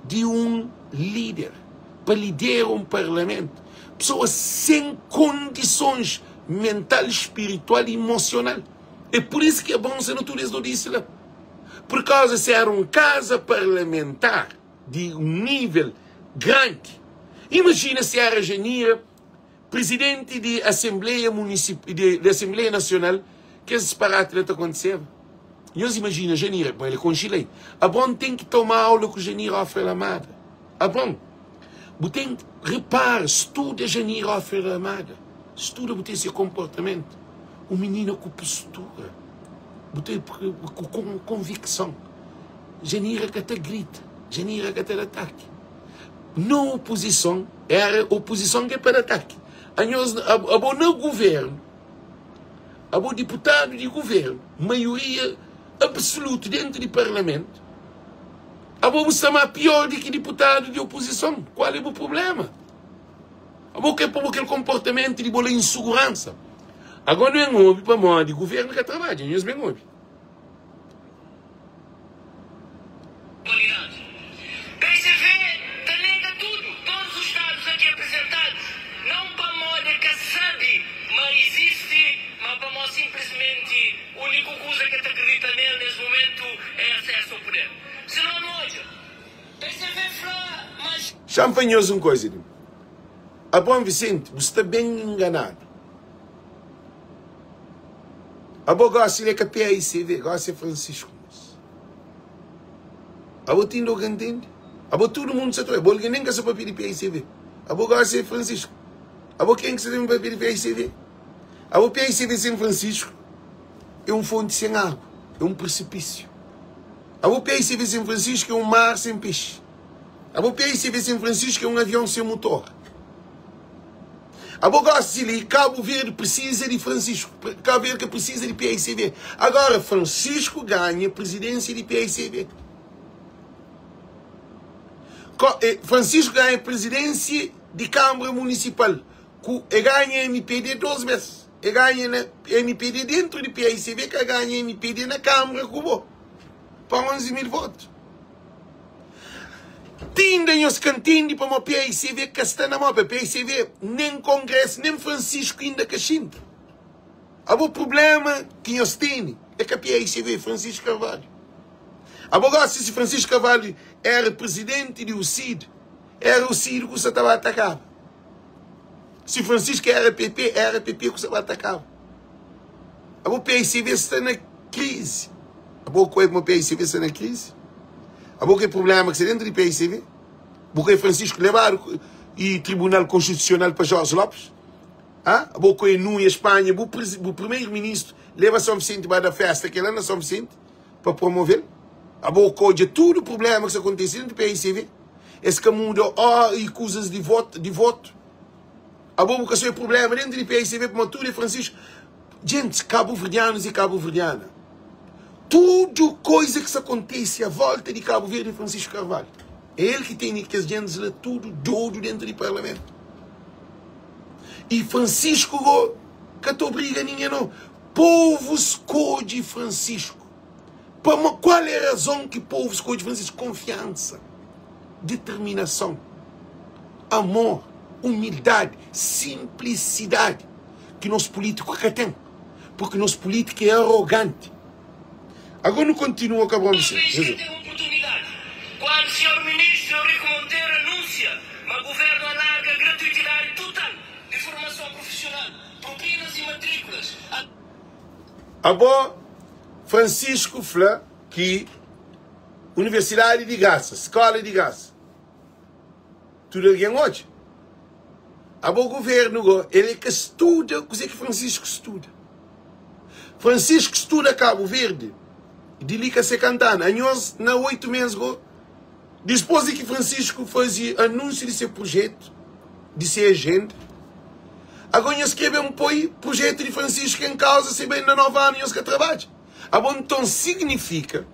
di un líder pa lidera un parlamentu, pesoas sen kondisons mental, spiritual i emosional. É pur isu ki Abraon na tudu es dodisi la. Pur kauza si éra un kaza parlamentar di un nível grandi, imajina si éra Janira Presidenti di Asenbleia Munisip di Asenbleia Nasional, kes disparati la ta kontiseba? Nhos imajina Janira, bon el é konxe lei. Abron ten ki toma aula ku Janira Ofre Lamada. Abron, bu ten repara, studa Janira Ofre Lamada. Studa bu ten se konportamentu. Un minina ku postura, bu ten ku konvikson. Janira ka ta grita, Janira ka ta da ataki. Na opozison, era opozison ki é pa da ataki. Anhos, abo na guvernu, abo diputadu di guvernu, maioria absolutu dentu di parlamentu, abo bu sta ma pior di ki diputadu di opozison. Kual é bu prublema? Abo kre pa bo kel konportamentu di bo la insuguransa. Agora nu ben obi pamodi guvernu ka trabadja, nhos ben obi. Qualidade. PCV ta nega tudo, todos os dados aqui apresentados, não pamodi é ka sabe ma existe, ma pamó simplesmente único kuza ke ta acredita nel nes momento é acesso ao poder. Senão nu odja. PCV fla ma. Xa-m fla nhos un koza li. Abraão Vicente, bu sta ben inganadu. Abo gosi li é ka PAICV, gosi é Francisco Mos. Abo tinda o ka ntende? Abo tudu mundu sa ta oi, abo algen nen ka sa papia di PAICV. Abo gosi é Francisco. Abo ken ki sa ta ben papia di PAICV? Abo PAICV sen Francisco é un fonti sen agu, é un prisipisiu. Abo PAICV sen Francisco é un mar sen pexi. Abo PAICV sen Francisco é un avion sen mutor. Abo gosi li Cabo Verde precisa di Francisco, Cabo Verde ka precisa di paicv. Agora Francisco ganha presidência di paicv. Francisco ganha presidência di Câmara Municipal ku e ganha mpd 2 bes. E ganha na mpd dentro di paicv ka ganha mpd na Câmara ku bo pa 11 mil voto. Ti inda nhos ka ntende pamo paicv ka sta na mo pa paicv nen kongresu nen Francisco inda ka xinta. Abo problema ki nhos tene é ka paicv é Francisco Carvalho. Abo gosi si Francisco Carvalho era presidente di UCID era UCID ku sa ta ba atakaba. Si Francisco era PP era PP ku sa ba atakaba. Abo paicv sta na krizi. Abo ku é mo paicv sta na krizi. Abo ke problema ki sta dentro di paicv. Bu ku é Francisco lebadu e tribunal constitucional pa Jorge Lopes. Ha? Abo ku é Nunes Espanha, bu, bu primeiro ministro leba São Vicente ba da festa que é lá na São Vicente pa promovel. Abo ku odja tudo problema ki sta acontece dentro di paicv. Es ka muda ó e coisas de voto, de voto. Abo bu ka sabe problema dentro di paicv pamodi tudo é Francisco. Gente, cabo-verdianos e cabo-verdiana, tudo coisa que se acontece à volta de Cabo Verde é Francisco Carvalho. É ele que tem que as gentes lá tudo doido dentro do parlamento. E Francisco go, que te obriga ninguém não. Povo escolhe Francisco. Qual é a razão que povo escolhe Francisco? Confiança, determinação, amor, humildade, simplicidade que nos político ka ten, porque nos político é arrogante. Agora nu continua com Abraão Vicente. Talvez que ten oportunidade. Quando senhor ministro Eurico Monteiro anuncia ma governo alarga gratuitidade total de formação profissional, propinas e matrículas, a. Abo Francisco fla ki universidadi di grasa, skola di grasa. Tudu algen odja. Abo governu go, el é ka studa kuze ki Francisco studa. Francisco studa Cabo Verde di li ka se kantana. Anhos na 8 mes go, dispos di ki Francisco faze anunsiu di se projetu, di se agenda, ago nhos kre ben poi projetu di Francisco en kauza se ben na 9 anu nhos ka trabadja. Abo nton signifika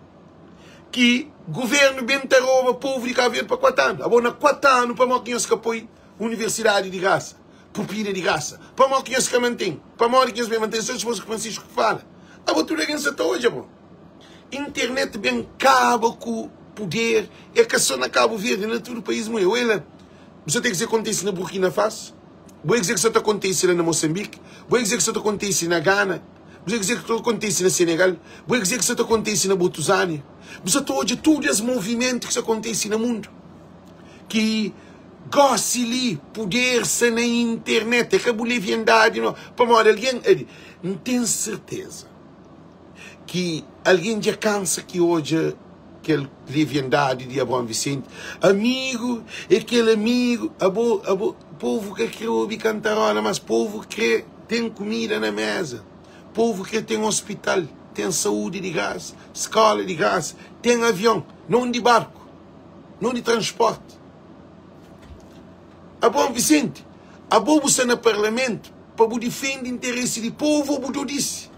ki governu ben ta roba povu di Cabo Verde pa 4 anu. Abo na 4 anu pamodi ki nhos ka poi universidadi di grasa, pupida di grasa? Pamodi ki nhos ka manten? Pamodi ki nhos ben manten so dispos ki Francisco fala? Abo tudu algen sa ta odja bo. Internet ben kaba ku puder, é ka so na Cabo Verde, na tudu país mu é. Oela, bu sa ta kze kontise na Burkina Faso? Bu é kze ki sa ta kontise la na Moçambique? Bu é kze ki sa ta kontise na Gana? Bu sa kze ki ta kontise na Senegal? Bu é kze ki sa ta kontise na Botuzânia? Bu sa ta odja tudu es movimentu ki sa kontise na mundu ki gosi li puder sa na internet. É ka bu leviandadi no, pamodi algen adi. N ten serteza ki algen dja kansa ki odja kel leviandadi di Abraão Vicente. Amigu é kel amigu. Abo, abo, povu ka kre obi kantarola, mas povu kre ten kumida na meza. Povu kre ten ospital, ten saúdi di grasa, skola di grasa, ten avion, non di barku, non di transporti. Abraão Vicente, abo bu sta na parlamentu pa bu difende interesi di povu ou bu dodisi?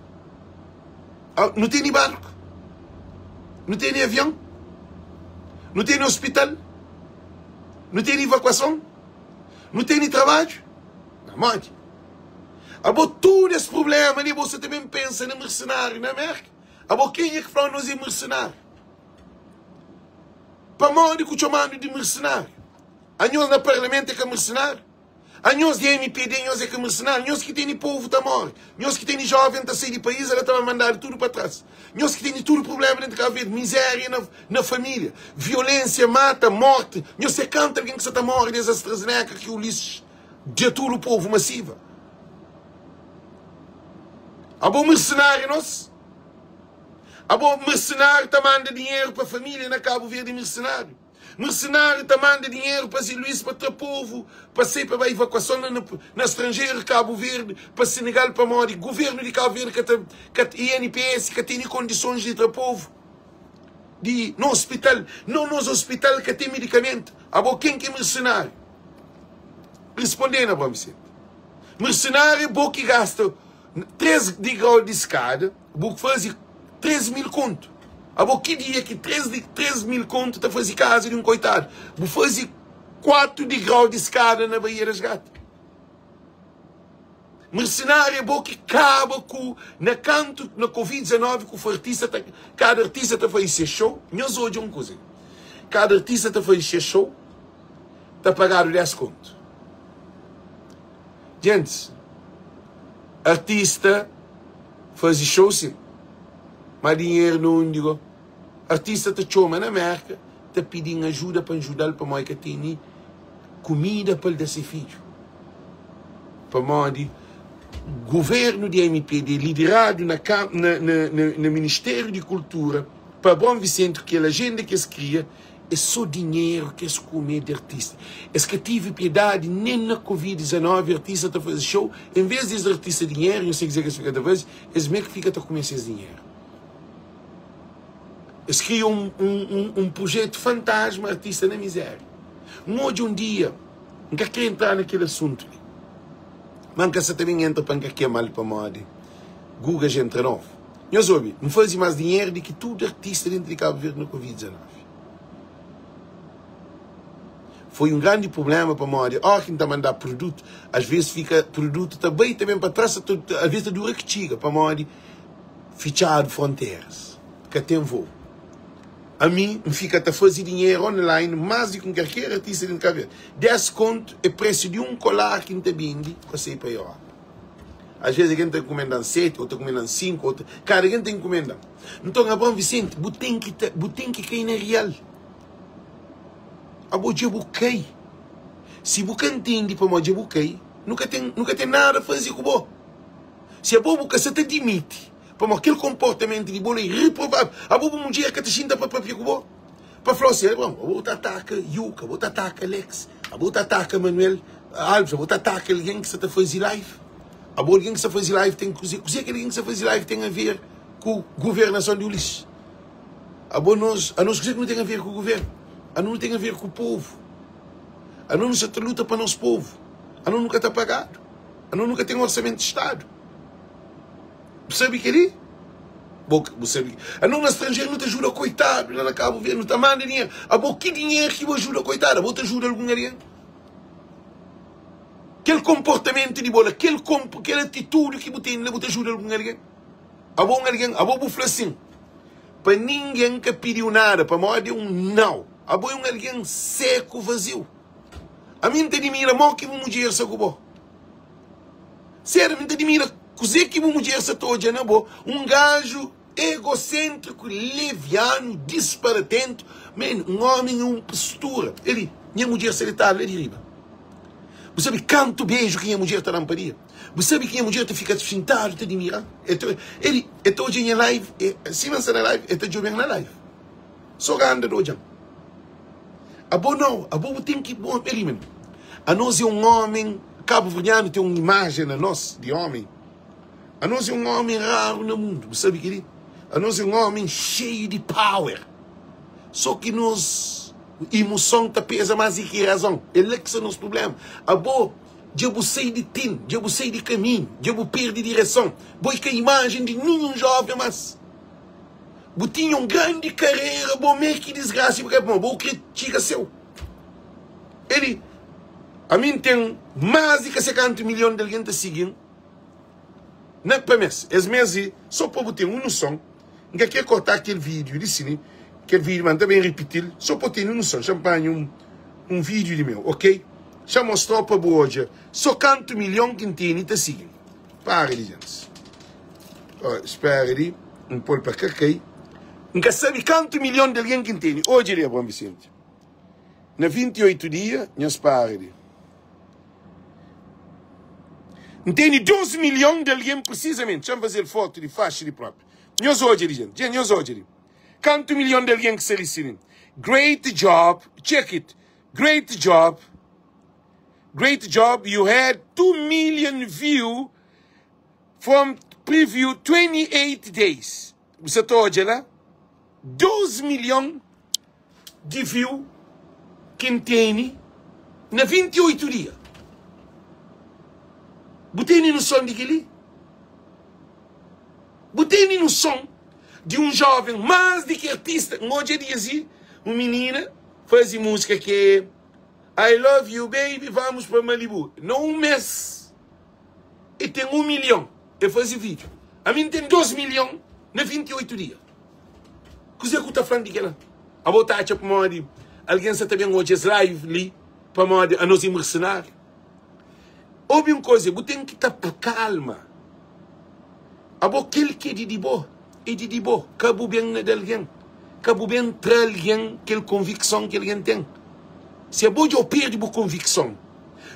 Nu tene barku, nu tene avion, nu tene ospital, nu tene evakuason, nu tene trabadju. Na modi? Abo tudu es prublema li, bo sa ta ben pensa na mersenáriu na Merka? Abo kenha ki fla nos é mersenáriu? Pamodi ku txomadu di mersenáriu? Anhos na parlamentu é ka mersenáriu? Anhos di MPD nhos é ka mersenáriu? Nhos ki tene povu ta morre, nhos ki tene joven ta sai di país, ela ta ba mandadu tudu pa tras. Nhos ki tene tudu prublema dentu di Kabu Verdi, mizéria na, na família, violénsia, mata, morti. Nhos é kantu algen ki sa ta morre des AstraZeneca ki Ulisses dja tudu povu masiva. Abo mercenário nos? Abo mercenário ta manda dinheiro pa família na Cabo Verde mercenário? Mercenário ta manda dinheiro pa Zé Luís pa tra povo pa sai pa bai evacuação na, na estrangeiro Cabo Verde pa Senegal pamodi governo di Cabo Verde ka ta ka INPS ka tene condições di tra povo di no hospital não nos hospital ka tem medicamento. Abo quem que é mercenário? Respondendo Abraão Vicente. Mercenário é bo ki gasta 3 degrau di skada, bu faze 3 mil kontu. Abo ki dia ki 3 di 3 mil kontu ta faze kaza di un koitadu? Bu faze 4 degrau di skada na Baía das Gatas. Mercenário é bo ki kaba ku na kantu na Covid-19 ku artista ta kada artista ta faze se show. Nhos odja un kuza. Kada artista ta faze se show. Ta pagadu 10 kontu. Gentis, artista faze show sim, ma dinheru na undi go? Artista ta txoma na Merka ta pidi-m ajuda pa N juda-l pamodi ka tene kumida pa el da se fidju. Pamodi governu di MPD lideradu na na na na Ministériu di Kultura pa Abraão Vicente ku kel ajenda ki es kria, É só dinheiro ki es kume di artista. Es ka tive piedade nem na covid 19 artista ta faze show, em vez di es da artista dinheiro, nhos sei kuzê ki es fika ta faze, es me ki fika ta kume ses dinheiro. Es kria um, um, um, um projeto fantasma artista na miséria. N odja um dia, N ka kre entra na kel assunto li, mas N ka sa ta ben entra pa N ka kemal pamodi Guga já entra novo. Nhos obi, N faze mas dinheiro di ki tudo artista dentro di Cabo Verde na covid 19. Foi um grande problema pamodi ora ki N ta mandá produto, às vezes fika produto ta bai ta ben pa trás, às vezes ta dura ki txiga pamodi fitxadu fronteras, ka ten voo. Ami N fika ta faze dinheiro online mas di ki kalker artista dentro di Cabo Verde. 10 kontu é preço di um kolar ki N ta bende pa sai pa Europa. Às vezes algen ta enkumenda-m 7, ou ta enkumenda-m 5, ou ta... Kada algen ta enkumenda-m. Nton, Abraão Vicente, bu ten ki ta, bu ten ki kai na real. Abo dja bu kai. Si bu ka ntende pamodi dja bu kai, nu ka ten, nu ka ten nada faze ku bo. Si abo bu ka sa ta dimiti. Pamodi kel konportamentu di bo la é reprovável. Abo bu mudjer ka ta xinta pa papia ku bo? Pa fla-u si, Bon, abo bu ta ataka Yuka, abo bu ta ataka Alex, abo bu ta ataka Manuel Alves, abo bu ta ataka algen ki sa ta faze live. Abo algen ki sa faze live ten kuze? Kuze ki algen ki sa faze live ten a ver ku governason di Ulisses? Abo nos, anos kuze ki nu ten a ver ku governu? Anos nu ten a ver ku povu. Anos nu sa ta luta pa nos povu. Anos nu ka ta pagadu. Anos nu ka ten orsamentu di stadu. Bu sabe kel-li? Bo, bu sabe. Anos na stranjeru nu ta ajuda koitadu la na Kabu Verdi, nu ta manda dinheru. Abo ki dinheru ki bu ajuda koitadu? Abo ta ajuda algun algen? Kel konportamentu di bo la, kel kel atitudi ki bu tene la, bu ta ajuda algun algen? Abo un algen, abo bu fla sin, pa ningen ka pidiu nada, pamodi é un nau. Abo é un algen seku, vaziu. Ami N ta dimira mo ki bu mudjer sta ku bo. Sério, mi N ta dimira kuzê ki bu mudjer sta ta odja na bo. Un gaju egoséntriku, levianu, disparatentu. Man, un ómi é un postura. Eli, nha mudjer sta detadu la di riba. Bu sabe kantu beju ki nha mudjer ta da-m pa dia? Bu sabe ki nha mudjer ta fika xintadu ta dimira-m? Eli, el ta odja nha live, sima N sta na live, el ta djobe-m na live. Sô ganda di odja-m. Abo nau, abo bu ten ki bo ali mesmu. Anos é un ómi, kabuverdianu ten un imajen na nos di ómi. Anos é un ómi raru na mundu, bu sabe kel-li? Anos é un ómi xeiu di power. Sô ki nos imuson ta peza más di ki razon. É la ki sta nos prubléma. Abo dja bu sai di tin, dja bu sai di kaminhu, dja bu perde direson. Bo é ka imajen di ninhun jóven más. Bu tinha un grandi karera bo mê ki disgrasa bu ka pamodi bo kre txiga seu. Eli, ami N ten más di ka se kantu milhon di algen ta sigi-m na pa mês. Es mês li, sô pa bu ten un noson, N ka kre korta kel vídiu li si, kel vídiu, ma N ta ben ripiti-l sô pa bu ten un noson. Xa-m panha un un vídiu di meu, ok? Xa-m mostra-u pa bu odja sô kantu milhon ki N tene ta sigi-m. Para di gentis. Oh, spera di, N pô-l pa ka kai. N ka sabe kantu milhon di algen ki N tene. Odja li, Abraon Vicente. Na 28 dia, nhos para di. N tene 2 milhon di algen presizamenti. Txa-m faze-l fotu di faxi di propi. Nhos odja li, gente. Gente, nhos odja li. Kantu milhon di algen ki sta li sinin. Great job. Check it. Great job. Great job you had 2 million view from preview 28 days Bu sa ta odja la 2 milhon di view ki N tene na 28 dia Bu tene noson di kel-li? Bu tene noson di un joven más di ki artista? N odja dias li un minina faze múzika ki é I love you baby vamos pa Malibu na um mês e tem 1 milhão e faze vídeo ami n tem 2 milhão na 28 dia kuze ku ta flan di kela abo ta atxa pamodi alguém sa ta bem odja es live li pamodi anos é mercenário obi um coisa bu tem ki ta calma abo kel ki é di di bo é di di bo ka bu ben na di algen ka bu ben tra algen kel konvikson ki algen ten si abo dja bu perde bu konvikson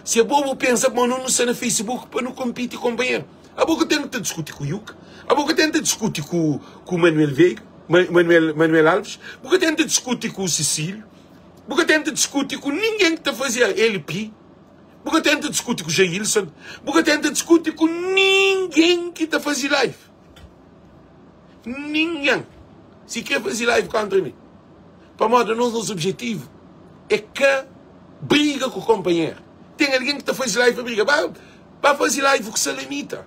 si abo bu pensa ma no nu sta na facebook pa nu konpiti konpanheru abo ka ten ta diskuti ku Yuka abo ka ten ta diskuti ku ku Manuel Veiga Manuel Manuel Alves bu ka ten ta diskuti ku Cecílio bu ka ten ta diskuti ku ningen ki ta faze LP bu ka ten ta diskuti ku Jailson bu ka ten ta diskuti ku ningen ki ta faze live Ningen si kre faze live kontra mi pamodi anos nos objetivu é ka briga ku konpanheru. Ten algen ki ta faze live pa briga? Ba ba faze live ku Salamita.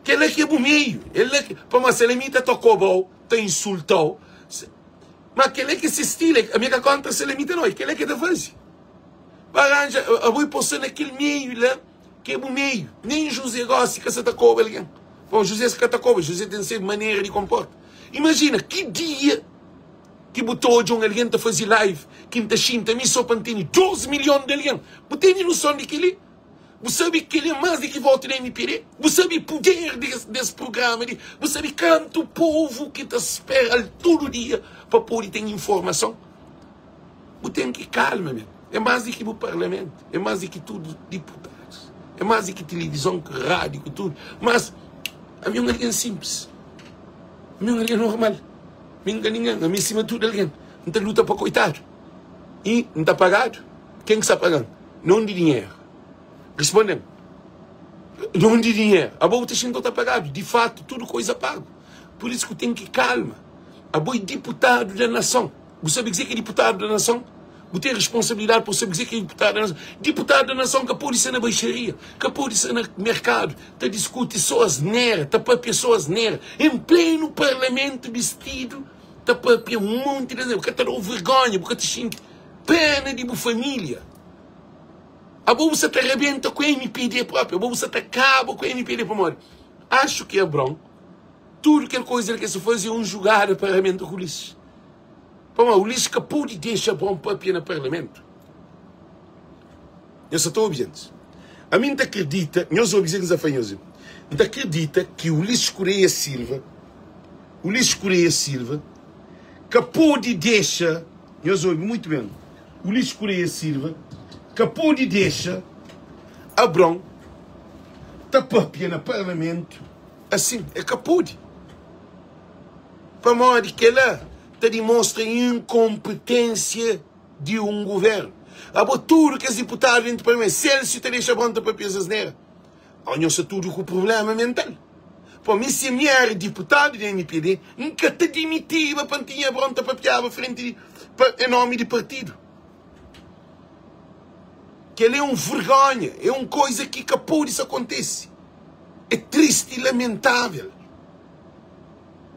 Kel-la ki é bu meiu. El ki pamodi Salamita ta koba-u, ta insulta-u. Ma kel-la ki é se stilu. Ami é ka kontra Salamita nau, é kel-la ki el ta faze. Ba ranja, abo i po-sta na kel meiu la. Ke bu meiu. Nen Juzé gosi ka sa ta koba algen. Bom, Juzé ka ta koba, Juzé ten se manera di konporta. Imajina ki dia ki bu ta odja un algen ta faze live ki N ta xinta mi so pa N tene 2 milhon di algen. Bu tene noson di kel-li? Bu sabe kel-li é más di ki votu di MPD? Bu sabe puder des prugrama li? Bu sabe kantu povu ki ta spera-l tudu dia pa pode ten informason? Bu ten ki kalma men. É más di ki bu parlamentu, é más di ki tudu diputadus, é más di ki tilivizon, ku rádiu, ku tudu. Mas. Ami é un algen sinplis. Ami é un algen normal. Mi N ka ningen. Ami é sima tudu algen. N ta luta pa koitadu. I N ta pagadu? Ken ki sta paga-m? Na undi dinheru? Responde-m. Na undi dinheru? Abo bu ta xinti ta pagadu? Di fatu, tudu koiza pagu. Pur isu ku ten ki kalma. Abo é diputadu da nason. Bu sabe kuzê ki é diputadu da nason? Bu ten responsabilidadi pa bu sabe kuzê ki é diputadu da nason. Diputadu da nason ka pode sta na baixaria, ka pode sta na merkadu ta diskuti sô asnera, ta pâpia sô asnera, en plenu parlamentu bistidu ta pâpia un monti di asnera. Bu ka ta da-u vergónha, bu ka ta xinti péna di bu família. Abo bu sta ta rabenta ku mpd própi, abo bu sta ta kaba ku mpd pamodi axu ki Abraon tudu kel koiza ki el sta faze é un jugada pa rabenta ku Ulisses. Pamodi Ulisses ka pode dexa Abraon papia na parlamentu. Nhos sa ta obi gentis? Ami N ta kridita, nhos obi kuzê ki N sa fla nhos li. N ta kridita ki Ulisses Correia Silva, Ulisses Correia Silva ka pode dexa, nhos obi muitu ben, Ulisses Correia Silva ka pode dexa Abraon ta papia na parlamentu asin. El ka pode. Pamodi kel-la ta dimostra inkonpetensia di un guvernu. Abo tudu kes diputadu dentu parlamentu, Celcio ta dexa Abraon ta papia es asnera. Ó nhos sta tudu ku prublema mental. Po mi si mi era diputadu di mpd, N ka ta dimitiba pa N tinha Abraon ta papiaba frenti di pa en nomi di partidu. Kel-la é un vergonha, é un koiza ki ka pode sa kontese. É tristi i lamentável.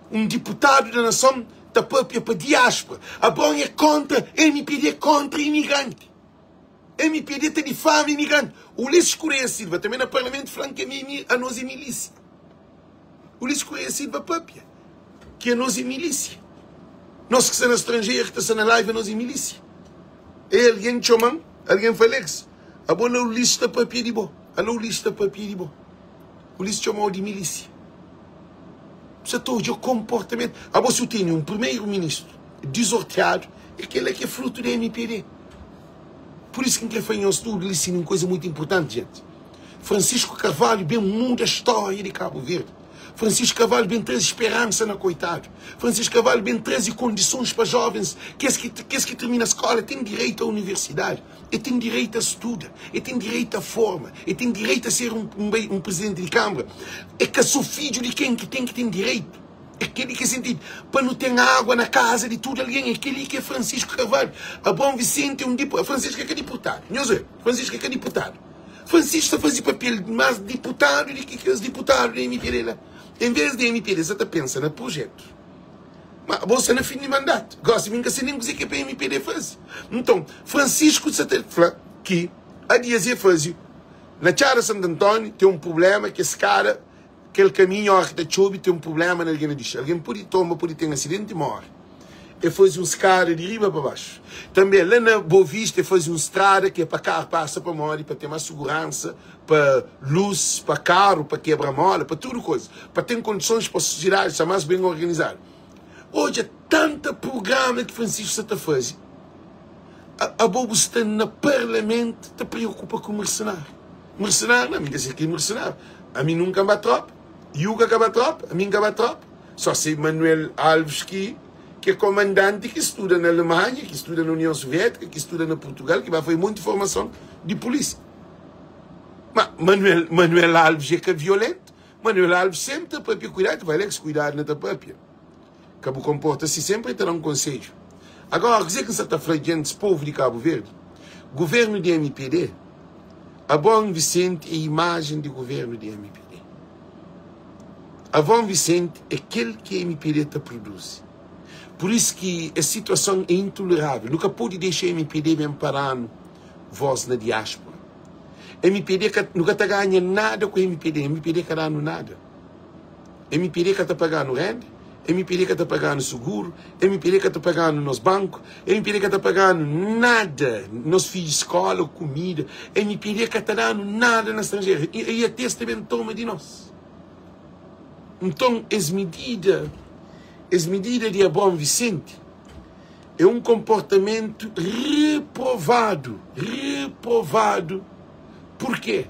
Un diputadu da nason ta papia pa diáspora. Abraon é kontra mpd, é kontra imigranti. Mpd ta difama imigranti. Ulisses Correia Silva tanbe na parlamentu fla-m ki ami anos é milísia. Ulisses Correia Silva papia ki anos é milísia. Nos ki sta na stranjeru, ki ta sta na live, anos é milísia. E algen txoma-m, algen fla, Alex, abo la Ulisses ta papia di bo. Ala Ulisses ta papia di bo. Ulisses txoma-u di milísia. Bu sa ta odja konportamentu. Abo si bu tene un primeru ministru dizortiadu, é kel-la ki é frutu di mpd. Pur isu ki N kre fla nhos tudu li sin un kuza mutu inpurtanti, jenti. Francisco Carvalho ben muda stória di Kabu Verdi. Francisco Carvalho ben traze speransa na koitadu. Francisco Carvalho ben traze kondisons pa jovens, kes ki kes ki tirmina skola ten direitu a universidadi, e ten direitu a studa, e ten direitu a forma, e ten direitu a ser un un prizidenti di kanbra. É ka so fidju di ken ki ten ki ten direitu. É kel-li ki é sentidu pa nu ten água na kaza di tudu algen. É kel-li ki é Francisco Carvalho. Abraão Vicente é un dipu, Francisco é ka diputadu. Nhos obi, Francisco é ka diputadu. Francisco ta faze papel más diputadu di ki kes diputadu di mpd la. En vez di mpd sa ta pensa na projetu. Ma abo sta na fin di mandatu. Gosi mi N ka se nen kuze ki é pa mpd faze. Nton, Francisco sa ta fla ki a dias e faze na Txada Santu Antóniu ten un prublema ki es kara Kel kaminhu óra ki ta txobe ten prubléma na algen na dixi. Algen pode tonba, pode ten asidenti i móre. E faze un skada di riba pa baxu. Tanbê, la na Bovista e faze un strada ki é pa karu pasa pamodi pa ten más suguransa, pa lus, pa karu, pa kebra móla, pa tudu koza, pa ten kondisons pa sosiedadi sta más ben organizadu. Odja tanta prugrama ki Francisco sta ta faze. Abo bu sta na parlamentu ta preokupa ku mersenáriu. Mersenáriu? Não, mi ka ser ki mersenáriu. Ami nunka N ba tropa. Yuga ka ba tropa, ami N ka ba tropa. Só se Manuel Alves ki ki é komandanti ki studa na Alemanha, ki studa na União Soviética, ki studa na Portugal, ki ba faze monti formason di polísia. Ma Manuel, Manuel Alves é ka violentu. Manuel Alves sempre ta papia kuidadu, ta fla Alex, kuidadu na ta papia. Ka bu konporta si, senpri el ta da-m konsedju. Agora, kuzê ki N sa ta fla djentis, povu di Kabu Verdi? Guvernu di mpd, Abraão Vicente é imajen di guvernu di mpd. Abraão Vicente é kel ki mpd ta produzi. Pur isu ki es situason é intolerável. Nu ka pode dexa mpd ben para-nu vós na diáspora. Mpd ka, nu ka ta ganha nada ku mpd. Mpd ka da-nu nada. Mpd ka ta paga-nu renda, mpd ka ta paga-nu suguru, mpd ka ta paga-nu nos banku, mpd ka ta paga-nu nada, nos fidju skola, kumida, mpd ka ta da-nu nada na stranjeru i ate es ta ben toma di nos. Nton es midida, es midida di Abraão Vicente é un konportamentu reprovadu, reprovadu. Purkê?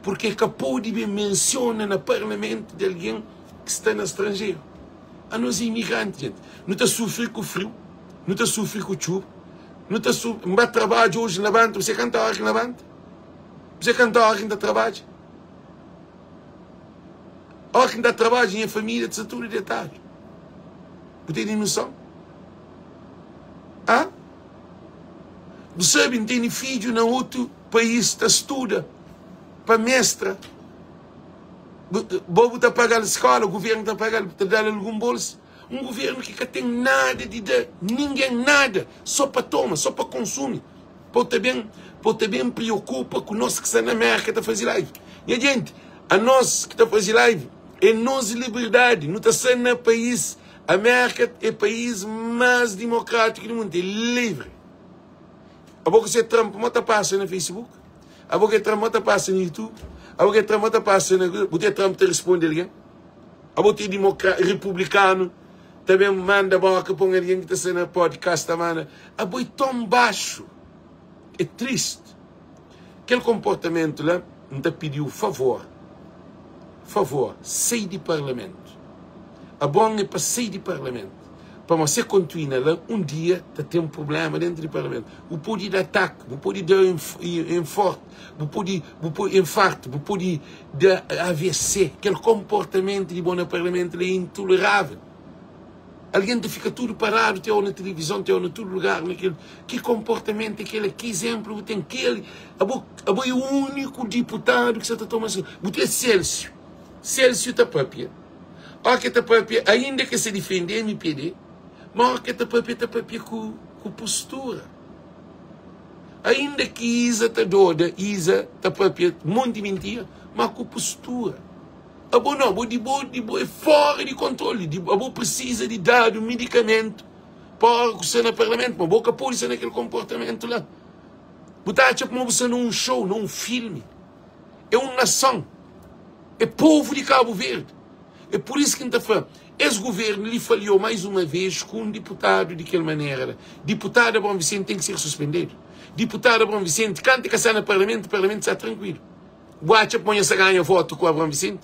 Purki e ka pode ben mensiona na parlamentu di algen ki sta na stranjeru. Anos é imigranti, jenti. Nu ta sufri ku friu, nu ta sufri ku txuba, nu ta su N ba trabadja oji, N labanta, bu se kanta óra ki N labanta? Bu se kanta óra ki N ta trabadja? Óra ki N ta trabadja, nha família ta sta tudu detadu. Bu tene noson? Ha? Bu sabe, N tene fidju na otu país ta studa pa mestra. Bo bu ta paga-l skola, guvernu ta paga-l, ta da-l algun bolsa. Un guvernu ki ka ten nada di da ningen nada, so pa toma, so pa konsumi. Pa bu ta ben, pa bu ta ben priokupa ku nos ki sta na Merka ta faze live. Nha jenti, anos ki ta faze live é nos liberdadi. Nu ta sta na país, Amerka é país más dimokrátiku di mundu, é livri. Abo ku se Trump mo ta pasa na Facebook? Abo ke Trump mo ta pasa na YouTube? Abo ke Trump mo ta pasa na Bu te Trump ta responde algen? Abo te dimokra republikanu ta ben manda boka pa un algen ki ta sta na podcast ta manda Abo é ton baxu É triste Kel konportamentu la N ta pidiu favor Favor sai di parlamentu Abon é pa sai di parlamentu Pamodi se kontuina la, un dia ta ten prubléma déntu di parlamentu. Bu pode da ataki, bu pode da infor, bu pode, bu pode infartu, bu pode da AVC. Kel konportamentu di bo na parlamentu la é intolerável. Algen ta fika tudu paradu, te na tilivizon, te na tudu lugar na kel. Ki konportamentu é kel-la? Ki izénplu bu ten? Kel, abo, abo é úniku diputadu ki sa ta toma. Bu ten Sélsiu. Sélsiu ta pâpia. Óra ki el ta pâpia, ainda ki el sta difende mpd, má óra ki el ta pâpia, el ta pâpia ku ku postura. Ainda ki Iza ta doda, Iza ta pâpia monti mintira, má ku postura. Abo nau, abo di bo di bo é fóra di kontroli, di abo prisiza di dadu midikamentu pa óra ku sta na parlamentu, má bo ka pode sta na kel konportamentu la. Bu ta atxa kuma bu sta na un show, na un filmi. É un nason. É povu di Kabu Verdi. É pur isu ki N ta fla, es guvernu li falhou mais uma vez ku un diputadu di kel manera la. Diputadu Abraão Vicente ten ki ser suspendedu. Diputadu Abraão Vicente, kantu e ka sta na parlamentu, parlamentu sta trankuilu. Bu atxa pamo nha sta ganha votu ku Abraão Vicente?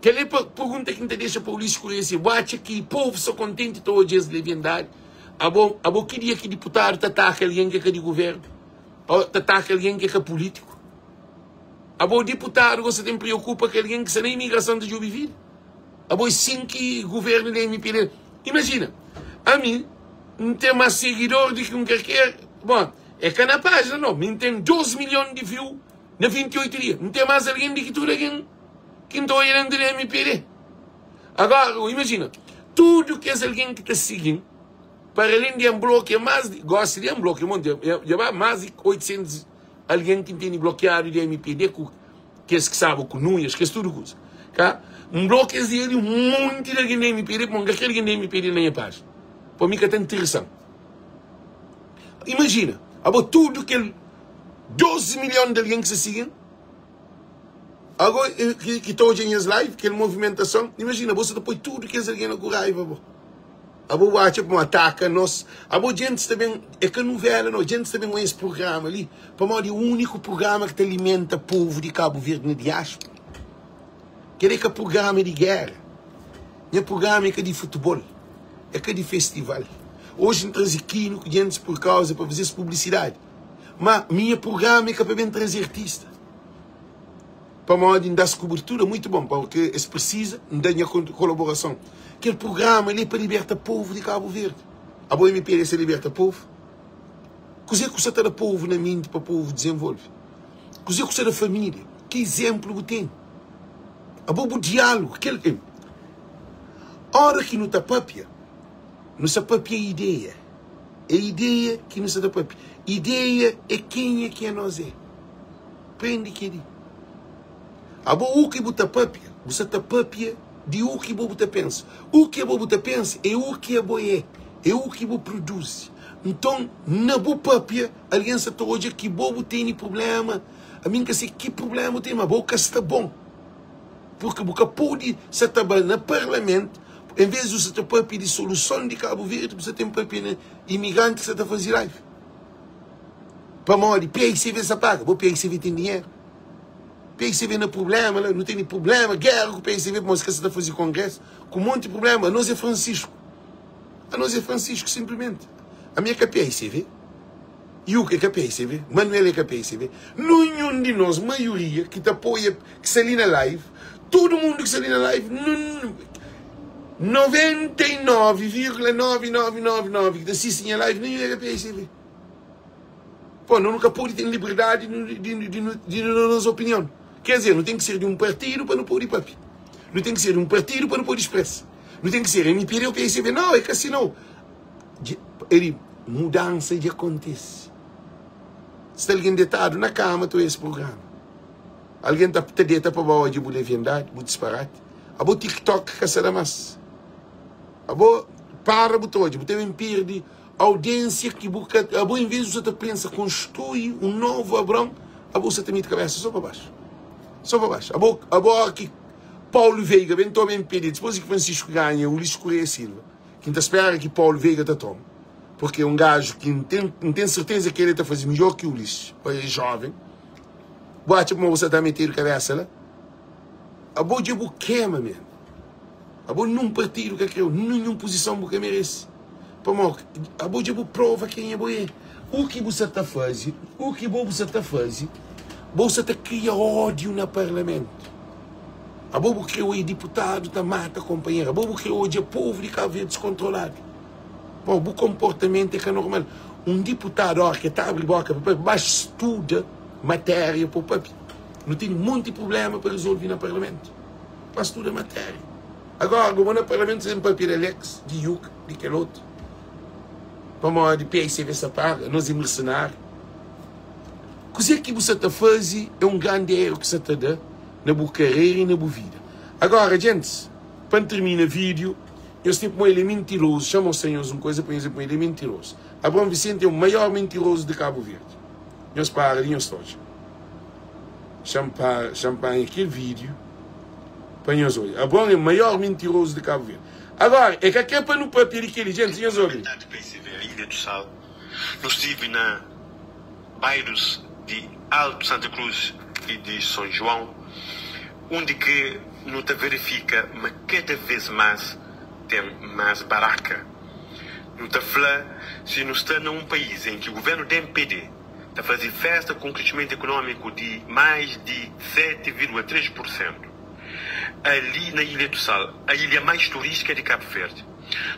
Kel é pergunta ki N ta dexa pa Ulisses Correia si bu atxa ki povu sta kontenti ta odja es leviandadi? Abo, abo ki dia ki diputadu ta ataka algen ki é ka di guvernu? Ô ta ataka algen ki é ka pulítiku? Abo diputadu gosta ten priokupa ku algen ki sta na imigrason ta djobe vida? Abo é sin ki guvernu di MPD? Imajina, ami N ten mas sigidor di ki un kalker, bon, é ka na pájina no, mi N ten 2 milhon di view na 28 dia, N ten mas algen di ki tudu algen ki N ta odja dentu di MPD. Agora, imajina, tudu kes algen ki ta sigi-m, para alén di N blokia mas di, gosi di N blokia monti, dja ba mas di 800 Algen ki N tene blokiadu di mpd ku kes ki staba ku Nunes, kes tudu kuza. Ka? N blokia es dia di un monti di algen di mpd, pamodi N ka kre algen di mpd na nha pájina. Pa mi ka ta interesan. Imajina, abo tudu kel 12 milhon di algen ki sta sigi-m, ago ki ta odja nhas live, kel movimentason, imajina, bo sta ta poi tudu kes algen la ku raiva bo. Abo bu atxa pamo ataka nos abo djentis ta ben é ka nuvela no djentis ta ben oia es prugrama li pamodi é uniku prugrama ki ta alimenta povu di Kabu Verdi na diaspora kel é ka prugrama di gera nha prugrama é ka di futebol é ka di festival oji n traze kinu ku djentis pur kauza pa faze-s publisidadi ma mi nha prugrama é ka pa ben traze artista. Pamodi N da-s kubertura muitu bon, pamodi es prisiza, N da nha kolaborason. Kel prugrama li é pa liberta povu di Kabu Verdi. Abo MP debe liberta povu? Kuzê ku sa ta da povu na menti pa povu dizenvolve? Kuzê ku sa da família? Ki izénplu bu ten? Abo bu diálugu, kel ki óra ki nu ta pâpia, nu sa pâpia ideia. É ideia ki nu sa ta pâpia. Ideia é kenha ki anos é. Prende kel-li. Abo u ki bu ta papia, bu sa ta papia di u ki bo bu ta pensa. U ki abo bu ta pensa é u ki abo é, é u ki bu produzi. Nton, na bu papia, algen sa ta odja ki bo bu tene prubléma. Ami N ka se ki prubléma bu tene, ma bo ka sta bon. Purki bu ka pode sa ta ba na parlamentu, en vez di bu sa ta papia di soluson di Kabu Verdi, bu sa ten papia na imigranti ki sa ta faze live. Pamodi PICV sa paga, bo PICV ten dinheru. PICV na prubléma la, nu tene prubléma, géra ku PICV pamodi es ka sa ta faze kongrésu, ku monti prubléma. Anos é Francisco. Anos é Francisco, sinplimenti. Ami é ka PICV, Yuka é ka PICV, Manuel é ka PICV. Ninhun di nos, maioria ki ta apoia, ki sta li na live, tudu mundu ki sta li na live, nun, 99,9999 ki ta sisti nha live, ninhun é ka PICV. Pô, nu ka pode ten liberdadi di nos opinion. Quer dizer, nu ten ki ser di un partidu pa nu pode papia. Nu ten ki ser di un partidu pa nu pode expresa. Nu ten ki ser MPD ou PSB. Nau, é ka si nau. Eri, mudansa dja kontise. Sta algen detadu na kama ta oia es programa. Algen ta ta deta pa ba odja bu leviandadi, bu disparati. Abo TikTok ka sa da mas. Abo para bu ta odja, bu ta ben perde Audiência ki bu ka abo em vez bu sa ta pensa construi um novo Abrão abo sa ta miti cabeça só pa baixo só pa baixo abo abo hora ki Paulo Veiga bem toma MPD depois ki Francisco ganha Ulisses Correia Silva ki nta spera ki Paulo Veiga ta toma porque é um gajo ki ntem ntem certeza ki ele ta faze melhor ki Ulisses pa é jovem bu atxa kuma bu sa ta metedu cabeça la abo dja bu kema mesmo abo num partido ka kreu nenhum posição bu ka merece. Pamodi abo dja bu prova kenha bo é. U ki bu sa ta faze, u ki bo bu sa ta faze, bo sa ta kria ódiu na parlamentu. Abo bu kre oia diputadu ta mata konpanheru, abo bu kre odja povu di Kabu Verdi diskontroladu. Pamodi bu konportamentu é ka normal. Un diputadu óra ki el ta abri boka pa papia, ba studa matéria pa bu papia. Nu tene monti prubléma pa rezolve na parlamentu. Ba studa matéria. Agora bo na parlamento sem papia di Alex, di Yuka, di kel otu. Pamodi PICV sa paga, nos é mercenário. Kuzê ki bu sa ta faze é un grandi eru ki sa ta da na bu karera e na bu vida. Agora, gentis, pa N termina vídeo, nhos ten pamo el é mintirozu. Xa mostra nhos un koza pa nhos pamo el é mintirozu. Abraão Vicente é o maior mintirozu di Cabo Verde. Nhos para di nhos ta odja. Xa N para, xa N panha kel vídeo. Pa nhos odja. Abraon é maior mintirozu di Kabu Verdi. Agora, é ka kre pa nu papia di keli. Gente, nhos obi. Parlamentar di PSV a Ilha do Sal, nu stive na bairus di Alto Santa Cruz y di São João, undi ki nu ta verifika ma kada vez más ten más baraka. Nu ta fla si nu sta na un país en ki guvernu di mpd ta faze festa ku un krishimentu ekonómiku di mais di 7,3 pur sentu. Ali na Ilha do Sal, a ilha mais turístika di Kabu Verdi,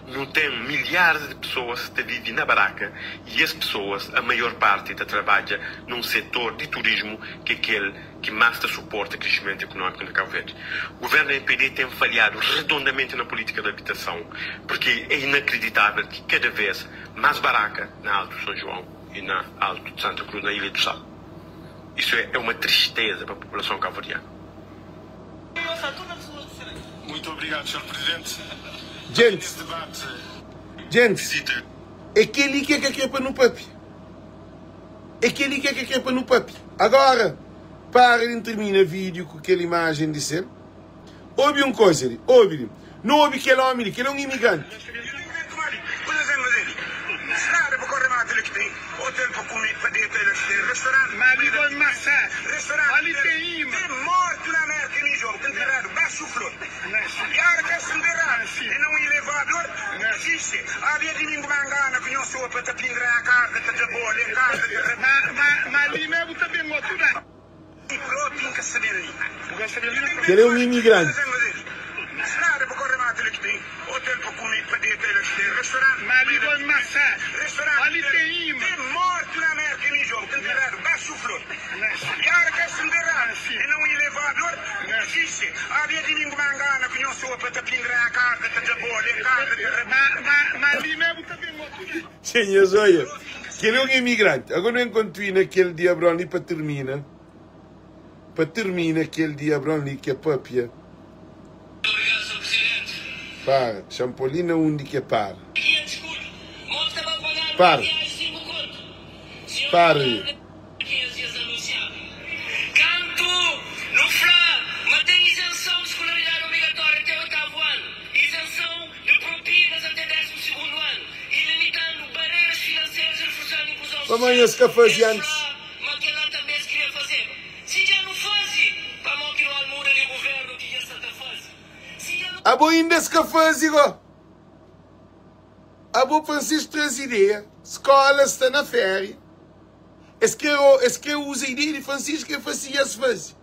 nu ten milharis di pesoas ta vive na baraka y es pesoas, a maior parti, ta trabadja na un setor di turismu ki é kel ki más ta suporta krishimentu ekonómiku na Kabu Verdi. Guvernu mpd ten falhadu redondamenti na polítika di abitason, purki é inakriditável ki kada vez más baraka na Alto São João e na Alto de Santa Cruz, na Ilha do Sal. Isso é uma tristeza pa população cabo-verdiana. Muito obrigado, Senhor Presidente. Djentis, djentis, é kel-li ki é ka kre pa nu papia. É kel-li ki é ka kre pa nu papia. Agora, para di N tirmina vídiu ku kel imajen di sel. Obi un koza li, obi li. Nu obi kel omi li, kel é un imigranti. Kel é un imigranti. Senhor, olha, kel é un imigranti. Agora nu enkontrui na kel diabrão li pa termina. Pa termina kel diabrão li ke papia. Para, xa-m pô li na undi ke para. Para, para li. Pamodi nhos ka faze antis? Ma kel-la tanbê es kria fazeba. Si dja nu faze, Abo inda es ka faze go. Abo Francisco traze ideia, skola sta na féria, es kre es kre uza ideia di Francisco e fla si dja es faze.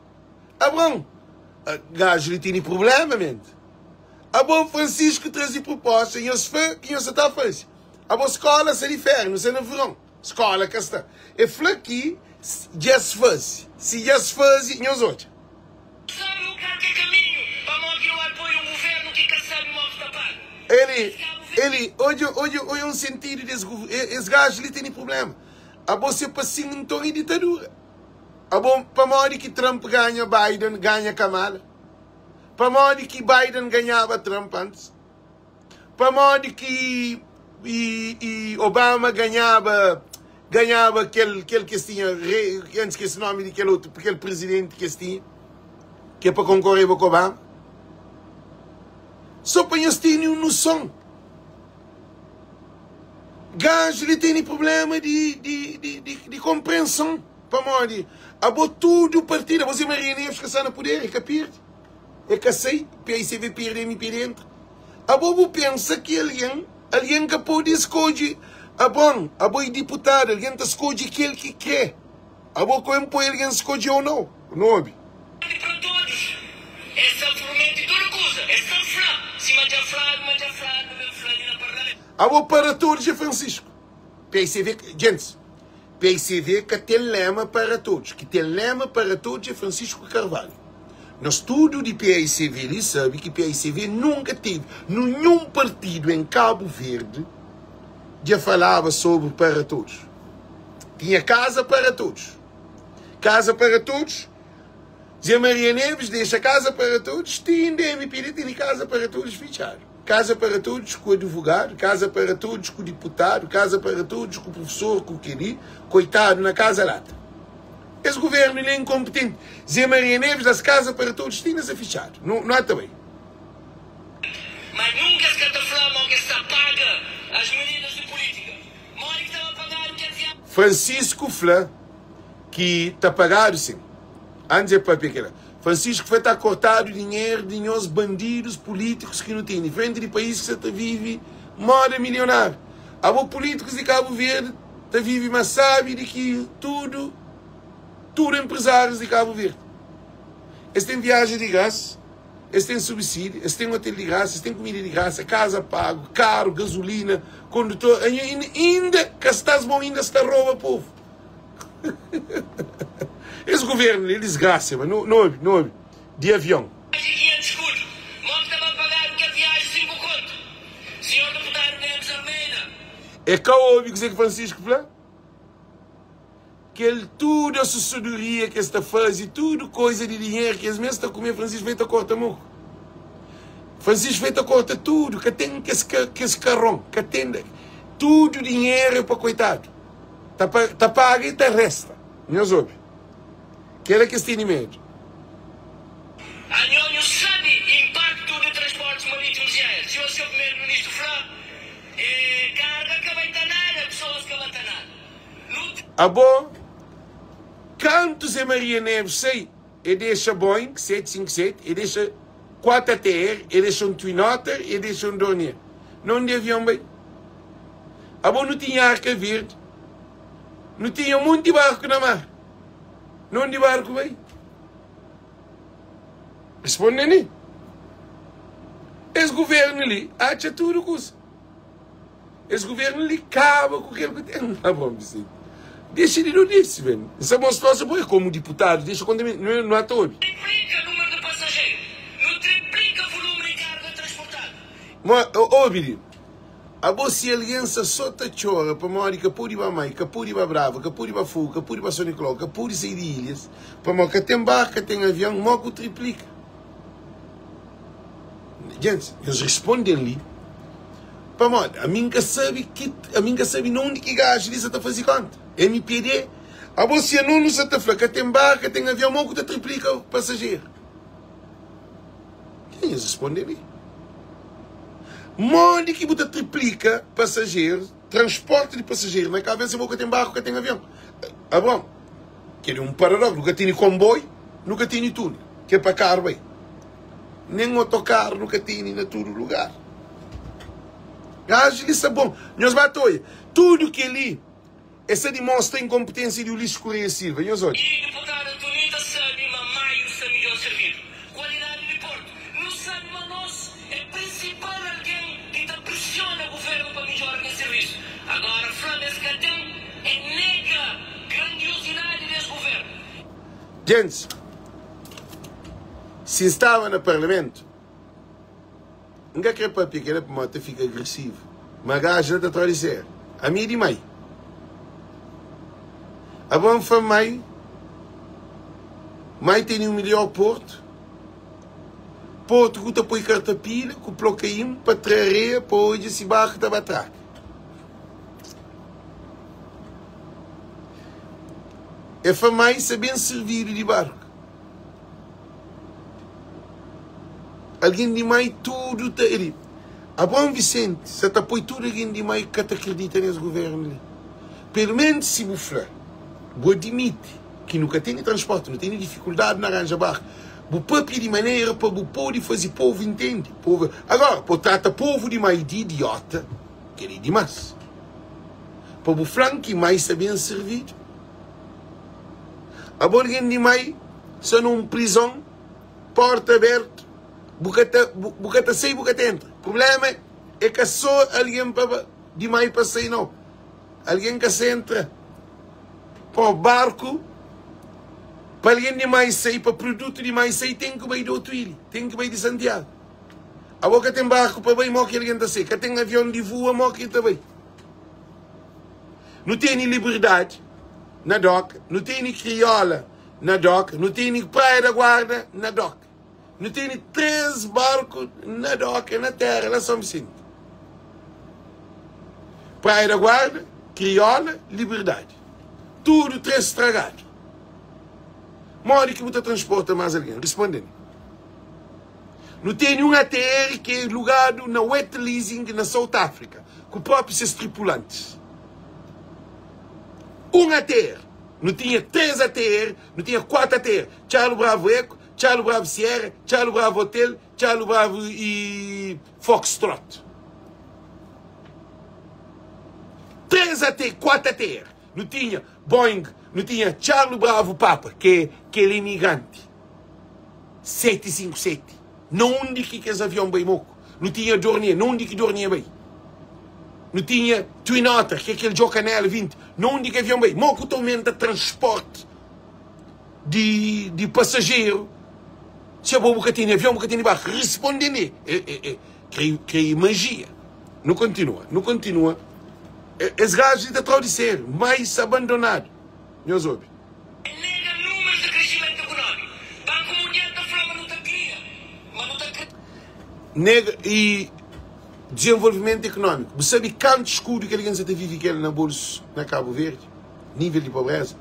Abraão, gaju li tene problema mente. Abo Francisco traze proposta, nhos fla ki nhos sa ta faze. Abo skola sta di féria, nu sta na veron, skola ka sta. E fla ki dja es faze, si dja es faze nhos odja. Sabe u kal ke kaminhu pamodi ki nu apoia un guvernu ki ka sabe mo ki ta paga? Eli, Es Kabu Verdi. Eli, odja, odja, odja un sentidu des guv, es gaju li tene problema. Abo se pa sin nton e ditadura. Abo pamodi ki Trump ganha Biden ganha Kamala? Pamodi ki Biden ganhaba Trump antis? Pamodi ki i, i Obama ganhaba ganhaba kel kel ki es tinha rei, antis ki esse nomi di kel otu, kel presidenti ki es tinha, ki é pa konkoreba ku Obama? Só pa nhos tene un noson. Gaju li tene problema di, di, di, di, di konprenson. Pamodi abo tudu partidu, abo Zé Maria Neves ka sta na puder, e ka pirdi. E ka sai, PICV pirdi, MPD entra. Abo bu pensa ki algen, algen ka pode skodje abon, abo e diputadu, algen ta skodje kel ki kre. Abo ku N poi algen skodje-u nau, nu obi. Grandi pa todos es sa promete tudo kuza es sa fla sima dja fladu ma dja fladu nu ben fla li na parlamento. Abo para todos é Francisco. PICV, djentis, PICV ka ten lema para todos, ki ten lema para todos é Francisco Carvalho. Nos tudo di PICV li sabe ki PICV nunka teve nunhun partido em Cabo Verde dja falaba sobre para todos. Tinha casa para todos. Casa para todos. Zé Maria Neves deixa casa para todos, ti inda MPD tene casa para todos fitxadu. Casa para todos ku advogado, casa para todos ku diputado, casa para todos ku professor, ku keli, coitado na casa lata. Es governo ele é incompetente. Zé Maria Neves das casa para todos ti inda sta fitxadu. Nu, nu ata bai. Mas nunka es ka ta fla mo ki es ta paga as medidas di politika. Modi ki ta ba pagadu kel viajen? Francisco fla ki ta pagadu sim. Antes e papia kela. Francisco fla ta kortadu dinheru di nhos bandidus politikus ki nu teni. Frenti di pais ki sa ta vivi moda milionariu. Abo politikus di Kabu Verdi ta vivi mas sabi di ki tudu tudu empresarius di Kabu Verdi. Es ten viajen di grasa. Es ten subsídiu, es ten otel di grasa, es ten kumida di grasa, kaza pagu, karu, gazulina, kondutor, inda ka stas bon, inda sta roba povu. Es guvernu li é disgrasia, ma nu obi, nu obi di avion. Viaji 500 skudu, mo ki ta ba pagadu kel viaji 5 kontu? Sinhor Deputadu Neves Almeida. E ka obi kuzê ki Francisco fla? Kel tudu asusadoria ki es ta faze, tudu koiza di dinheru ki es mes ta kume, Francisco Fei ta korta moku. Francisco Fei ta korta tudu, ka ten kes, kes karon, ka ten. Tudu dinheru é pa koitadu. Ta, ta paga i ta resta. Nhos obi. Kela ki es tene medu. Anho nhu sabe impacto de transportes marítimos e aéreos. Senhor Senhor Primeiro Ministro fla, eh, carga ka bai ta nada, pessoas ka ba ta nada. Abo, kantu Zé Maria Neves sai, e dexa Boeing 757, e dexa 4 ATR, e dexa un Twin Otter, e dexa un Dornier. Na undi avion bai? Abo nu tinha Arca Verde, nu tinha monti barku na mar. Na undi barku bai? Responde li. Es governu li atxa tudu kusa. Es governo li kaba ku kel ku ten na bom Vicente. Dexa di dodisi ben. N sa mostra-s bo é komu diputadu, dexa konta mi, nu nu ata obi. Triplika númeru di pasajeru. Nu triplika volume di karga transportadu. Ma obi li, abo si algen sa so ta txora pamodi ka podi ba Mai, ka podi ba Brava, ka podi ba Fogo, ka podi ba São Nicolau, ka podi sai di ilhas, pamodi ka ten barku, ka ten avion, mo ku triplika? Gentis, nhos responde-m li, pamodi ami N ka sabe ki, ami N ka sabe na undi ki gaju li sa ta faze konta. MPD, abo si ano nu sa ta fla ka ten bar, ka ten avion, mo ku ta triplika pasajeru? Nhos responde-m li. Modi ki bu ta triplika pasajeru, transporti di pasajeru na Kabu Verdi si bo ka ten barku, ka ten avion? Abron, kel-li é un paradoksu, nu ka tene konboi, nu ka tene túnel, ki é pa karu bai. Nen otokaru nu ka tene na tudu lugar. Gaju li sta bon. Nhos ba ta oia. Tudu kel-li é sta dimostra inkonpitênsia di Ulisses Correia Silva. Nhos odja. I deputadu Antonita sabe ma Maio sta midjor servidu. Kualidadi di portu. Nu sabe ma nos é prinsipal algen ki ta presiona guvernu pa midjora kes sirvisu. Agora fla ma es ka ten é nega grandiosidadi des guvernu. Gentis, si N staba na parlamentu, N ka kre papia kela pamodi ta fika agresivu, ma gaju la ta tra di sériu. Ami é di mai. Abo N fla mai, mai tene un midjor portu, portu ku ta poi kartapila ku plokain pa tra areia pa odja si barku ta ba traka. E fla mai sa ben sirvidu di barku. Algen di mai tudu ta ri. Abraão Vicente sa ta poi tudu algen di mai ka ta kridita nes guvernu li. Pelu menus si bu fla, bu adimiti ki nu ka tene transporti, nu tene difikuldadi na ranja barku, bu papia di manera pa bu pode faze povu intende. Povu, agora, pa bu trata povu di mai di idiota, kel-li é dimás. Pa bu fla-m ki mai sta ben sirvidu. Abo algen di mai sta na un prizon, porta abertu, bu ka ta bu ka ta sai bu ka ta entra. Prublema é ka so algen pa di mai pa sai nau, algen ka sa entra pa barku pa algen di mai sai, pa produtu di mai sai ten ki bai di otu ilha, ten ki bai di Santiagu. Abo ka ten barku pa bai, mo ki algen ta sai? Ka ten avion di vua, mo ki ta bai? Nu tene liberdadi na doka, nu tene kriola na doka, nu tene Praia da Guarda na doka. Nu tene 3 barku na doka, na tera, la São Vicente. Praia da Guarda, Kriola, Liberdadi. Tudu 3 stragadu. Modi ki bu ta transporta más algen? Responde-m. Nu tene un ATR ki é lugadu na wet leasing na South Africa, ku própi ses tripulantis. Un ATR. Nu tinha 3 ATR, nu tinha 4 ATR. Charlo Bravo Eco, Charlo Bravo Sierra, Charlo Bravo Hotel, Charlo Bravo e Foxtrot. 3 ATR, 4 ATR. Nu tinha Boeing, nu tinha Charlo Bravo Papa, ki é kel imigranti. 757. Na undi ki kes avion bai moku? Nu tinha Dornier, na undi ki Dornier bai? Nu tinha Twin Otter, ki é kel djo kanela 20, na undi ki avion bai? Moku ta aumenta transporti di, di pasajeru si abo bu ka tene avion, bu ka tene barku? Responde-me, e, e, e, kre, kre magia. Nu kontinua, nu kontinua. Es gajus li ta trau di sériu, mais abandonadu. Nhos obi. E nega númerus di krisimentu ekunómiku. Banku Mundial ta fla ma nu ta kria, ma nu ta kre. Nega i dizenvolvimentu ekunómiku. Bu sabe kantu skudu ki algen sa ta vive ku el na bolsu na Kabu Verdi? Nível di pobréza?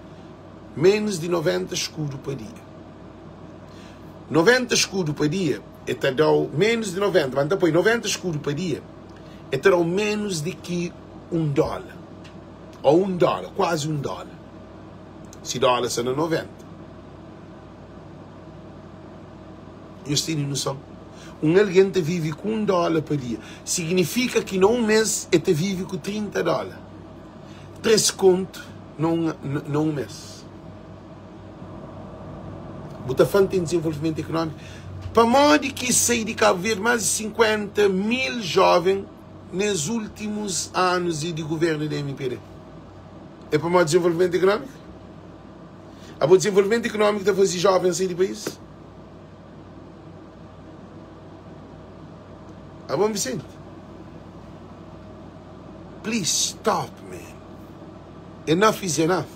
Ménus di 90 skudu pa dia. 90 skudu pa dia e ta da-u ménus di 90, ma N ta poi 90 skudu pa dia e ta da-u ménus di ki un dóla ô un dóla, kuazi un dóla. Si dólar sta na 90. Nhos tene noson? Un algen ta vive ku un dólar pa dia. Signifika ki na un mês el ta vive ku 30 dólar. 3 kontu na un, na un mês. Bu ta fla-m ten dizenvolvimentu ekonómiku? Pamodi ki sai di Kabu Verdi más di 50 mil jóven nes últimus anus di governu di MPD? É pamodi dizenvolvimentu ekonómiku? Abo dizenvolvimentu ekonómiku ta faze jovens sai di país? Abo Vicente? Please stop man. Enough is enough.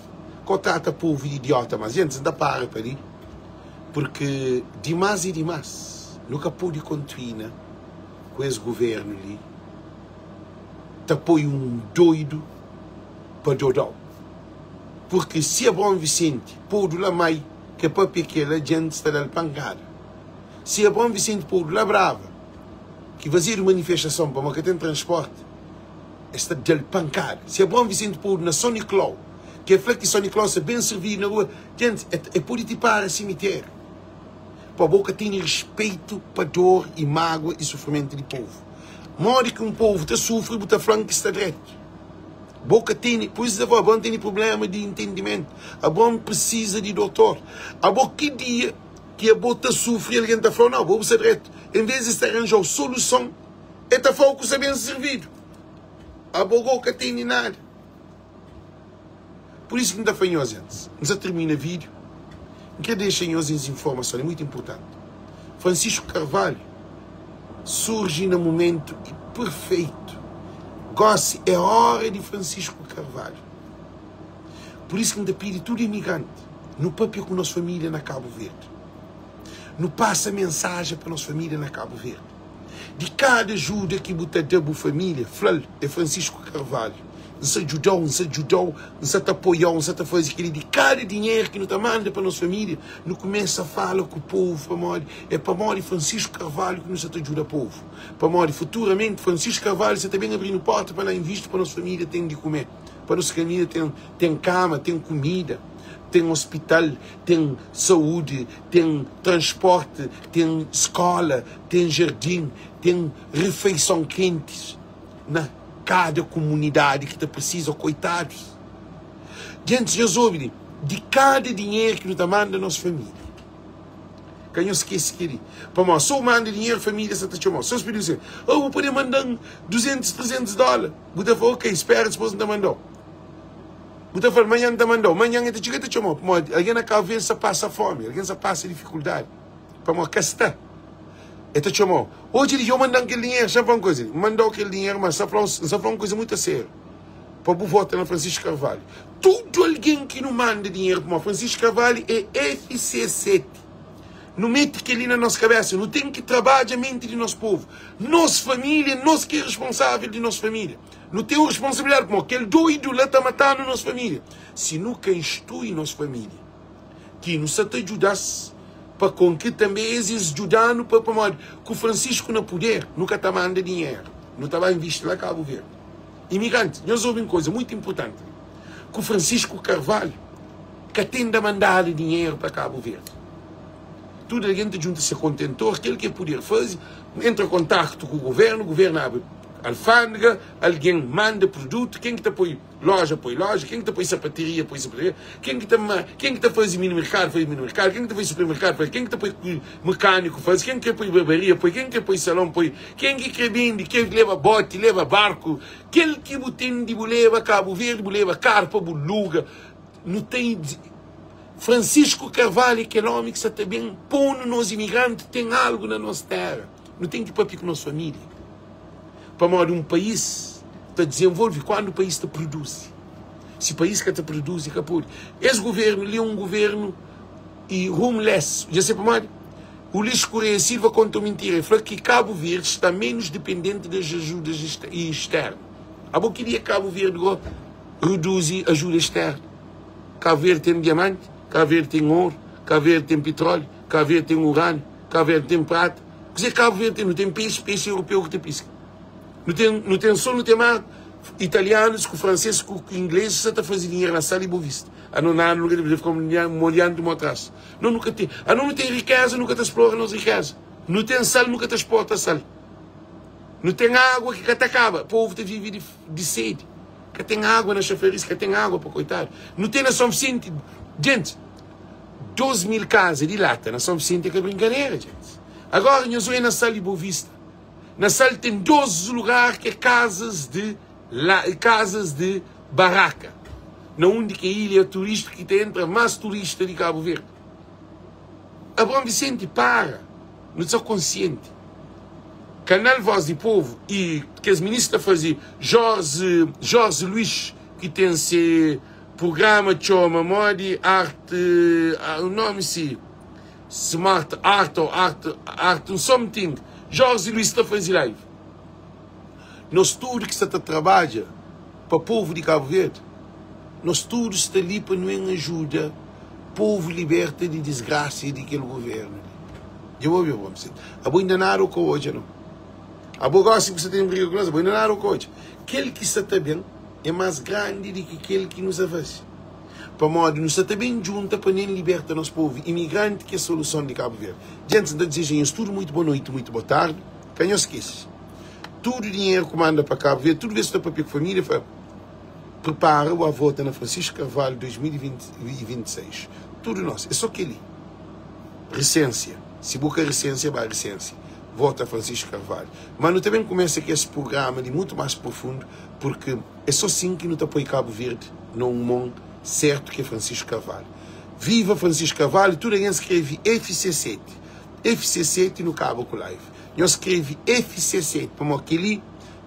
Ko trata povu di idiota mas. Gentis, N ta para pa li porque dimas é dimas. Nu ka pode kontuina ku es governu li ta poi un doidu pa dodau purki si Abraon Vicente podu la mai ke papia kela djentis ta dal pankada si Abraon Vicente podu la brava ki fazedu manifestason pamo ka ten transporti es ta dal pankada si Abraon Vicente podu na Son Niklau ke fla ki Son Niklau sta ben servidu na rua djentis e podi ti para simiteriu. Pa bo ka tene respeito pa dor e mágoa e sofrimento di povo. Modi ki um povo ta sufri bu ta fla-m ki sta dreto. Bo ka tene, por isso ta fla, abo tene problema di entendimento. Abo precisa di doutor. Abo ki dia ki abo ta sufri alguém ta fla-u, não, abo bu sta dreto. Em vez di sta arranjau soluson, e ta fla-u ku sta bem servido. Abo go ka tene nada. Por isso ki N ta fla nhos antis, N sa termina vídeo, N kre dexa nhos es informason, é muito importante. Francisco Carvalho surge na momento perfeito. Gosi é hora di Francisco Carvalho. Por isso ki N ta pidi tudo imigrante, nu papia ku nos família na Cabo Verde. Nu pasa mensagem pa nos família na Cabo Verde. Di kada ajuda ki bu ta da bu família, fla-l, é Francisco Carvalho. N sa djuda-u, N sa djuda-u, N sa ta apoia-u, N sa ta faze kel-li. Di kada dinheru ki nu ta manda pa nos família, nu kumesa fala ku povu pamodi é pamodi Francisco Carvalho ki nu sa ta djuda povu. Pamodi futuramenti Francisco Carvalho sa ta ben abri-nu porta pa la invisti pa nos família ten di kume, pa nos família ten ten kama, ten kumida, ten ospital, ten saúdi, ten transporti, ten skola, ten jardin, ten refeison kentis na kada kumunidadi ki ta prisiza, koitadus. Gentis, nhos obi li, di kada dinheru ki nu ta manda nos família, ka nhos skese kel-li, pamodi so bu manda dinheru, família sa ta txoma-u. Si nhos pidi-u si, oh, bu pode manda-m 200, 300 dóla, bu ta fla, ok, spera, dipôs N ta manda-u. Bu ta fla-l, manhan N ta manda-u. Manhan el ta txiga, el ta txoma-u, pamodi algen na Kabu Verdi sa pasa fómi, algen sa pasa difikuldadi. Pamodi ka sta. E ta txoma-u. Odja li, dja u manda-m kel dinheru. Xa-m fla un kuza li. N manda-u kel dinheru, ma N sa fla-u, N sa fla un kuza mutu a sériu. Pa bu vota na Francisco Carvalho. Tudu algen ki nu manda dinheru pamodi Francisco Carvalho é FC7. Nu mete kel-li na nos kabésa. Nu ten ki trabadja menti di nos povu. Nos família, nos ki é responsável di nos família. Nu ten un responsabilidadi pamodi kel doidu la ta mata-nu nos família. Si nu ka instrui nos família. ki nu sa ta djuda-s pa konke tanbe es es djuda-nu pa pamodi ku Francisco na puder nu ka ta manda dinheru nu ta ba invisti la Cabo Verde imigrantis nhos obi un koza muitu inpurtanti li ku Francisco Carvalho ka ten da mandadu dinheru pa Cabo Verde tudu algen ta djunta se kontentor kel ki e puder faze entra kontaktu ku guvernu guvernu abri alfandega algen manda produtu ken ki ta poi Loja poi loja, ken ki ta poi sapateria poi sapateria, ken ki ta ken ki ta faze mini merkadu faze mini merkadu, ken ki ta faze supermerkadu faze, ken ki ta poi mekaniku faze, ken ki poi barbaria poi, ken ki poi salon poi, ken ki kre bende, ken ki leba boti, leba barku, kel ki bu ten di bu leba Kabu Verdi, bu leba karpa, bu luga, nu ten Francisco Carvalho é kel omi ki sa ta ben ponu nos imigranti ten algu na nos tera, nu ten ki papia ku nos familia. Pamodi un país ta dizenvolve kuandu país ta produzi. Si país ka ta produzi, ka pode. Es governu li é un governu e homeless. Dja se pamodi? Ulisses Correia Silva konta un mintira. El fla ki Kabu Verdi sta menus dipendenti das ajudas externu. Abo ki dia Kabu Verdi go reduzi ajuda externu? Kabu Verdi ten diamanti, Kabu Verdi ten oru, Kabu Verdi ten pitróliu, Kabu Verdi ten uraniu, Kabu Verdi ten prata. Kuzê Kabu Verdi ten? Nu ten pexi, pexi europeu ki ta piska. Nu ten, nu ten sol, nu ten mar. Italianus ku franses ku ingleses sa ta faze dinheru na sal i bo vista. Ano nada nu ka ten, fika molhandu mo atrás. No nu ka ten, ano nu ten rikeza, nu ka ta splora nos rikeza. Nu ten sal, nu ka ta exporta sal. Nu ten água ki ka ta kaba, povu ta vive di, di sedi. Ka ten água na Xafaris, ka ten água pa koitadu. Nu ten na São Vicente, gente, 2000 kaza di lata na São Vicente é ka brinkadera, gente. Agora nhos oi na Sal e Boa Vista. Na Sal tem 12 lugar que é casas de la, casas de barraca. Na onde que é ilha turística que te entra mais turista de Cabo Verde. Abraão Vicente para, não está consciente. Canal Voz do Povo e que as ministras fazem Jorge, Jorge Luís que tem se programa txoma modi arte o nome si smart art ou arte arte um something Jorge Luiz ta fazi live nos tudo ki sta ta trabadja pa povo di Cabo Verde nos tudo sta li pa nu en ajuda povo liberta di disgracia di kel governo li dja bu obi abo abo inda nada u ka odja no abo gosi bu sta ten briga ku nos abo inda nada u ka odja kel ki sta ta ben é más grandi di ki kel ki nu sa fase. Pamodi nu sa ta ben djunta pa nen liberta nos povu imigranti ki é soluson di Kabu Verdi. Djentis, N ta dizeja nhos tudu muitu bo noiti, muitu bo tardi. Ka nhos skese, tudu dinheru ku manda pa Kabu Verdi, tudu bes ku ta papia ku família, fla, Prepara bu a vota na Francisco Carvalho 2026. Tudu nos. É so keli. Risensia. Si bu ka risensia, ba risensia. Vota Francisco Carvalho. Ma nu ta ben kumesa ku es prugrama li mutu mas profundu, purki é so sin ki nu ta poi Kabu Verdi na un mon sertu ki é Francisco Carvalho. Viva Francisco Carvalho! Tudu algen skreve FC7. FC7 nu kaba ku live. Nhos skreve FC7 pamodi keli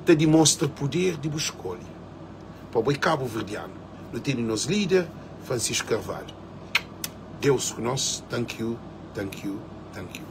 ta dimostra puder di bu skolha. Pa bo é kabuverdianu. Nu tene nos lider Francisco Carvalho. Deus ku nos. Thank you, thank you, thank you.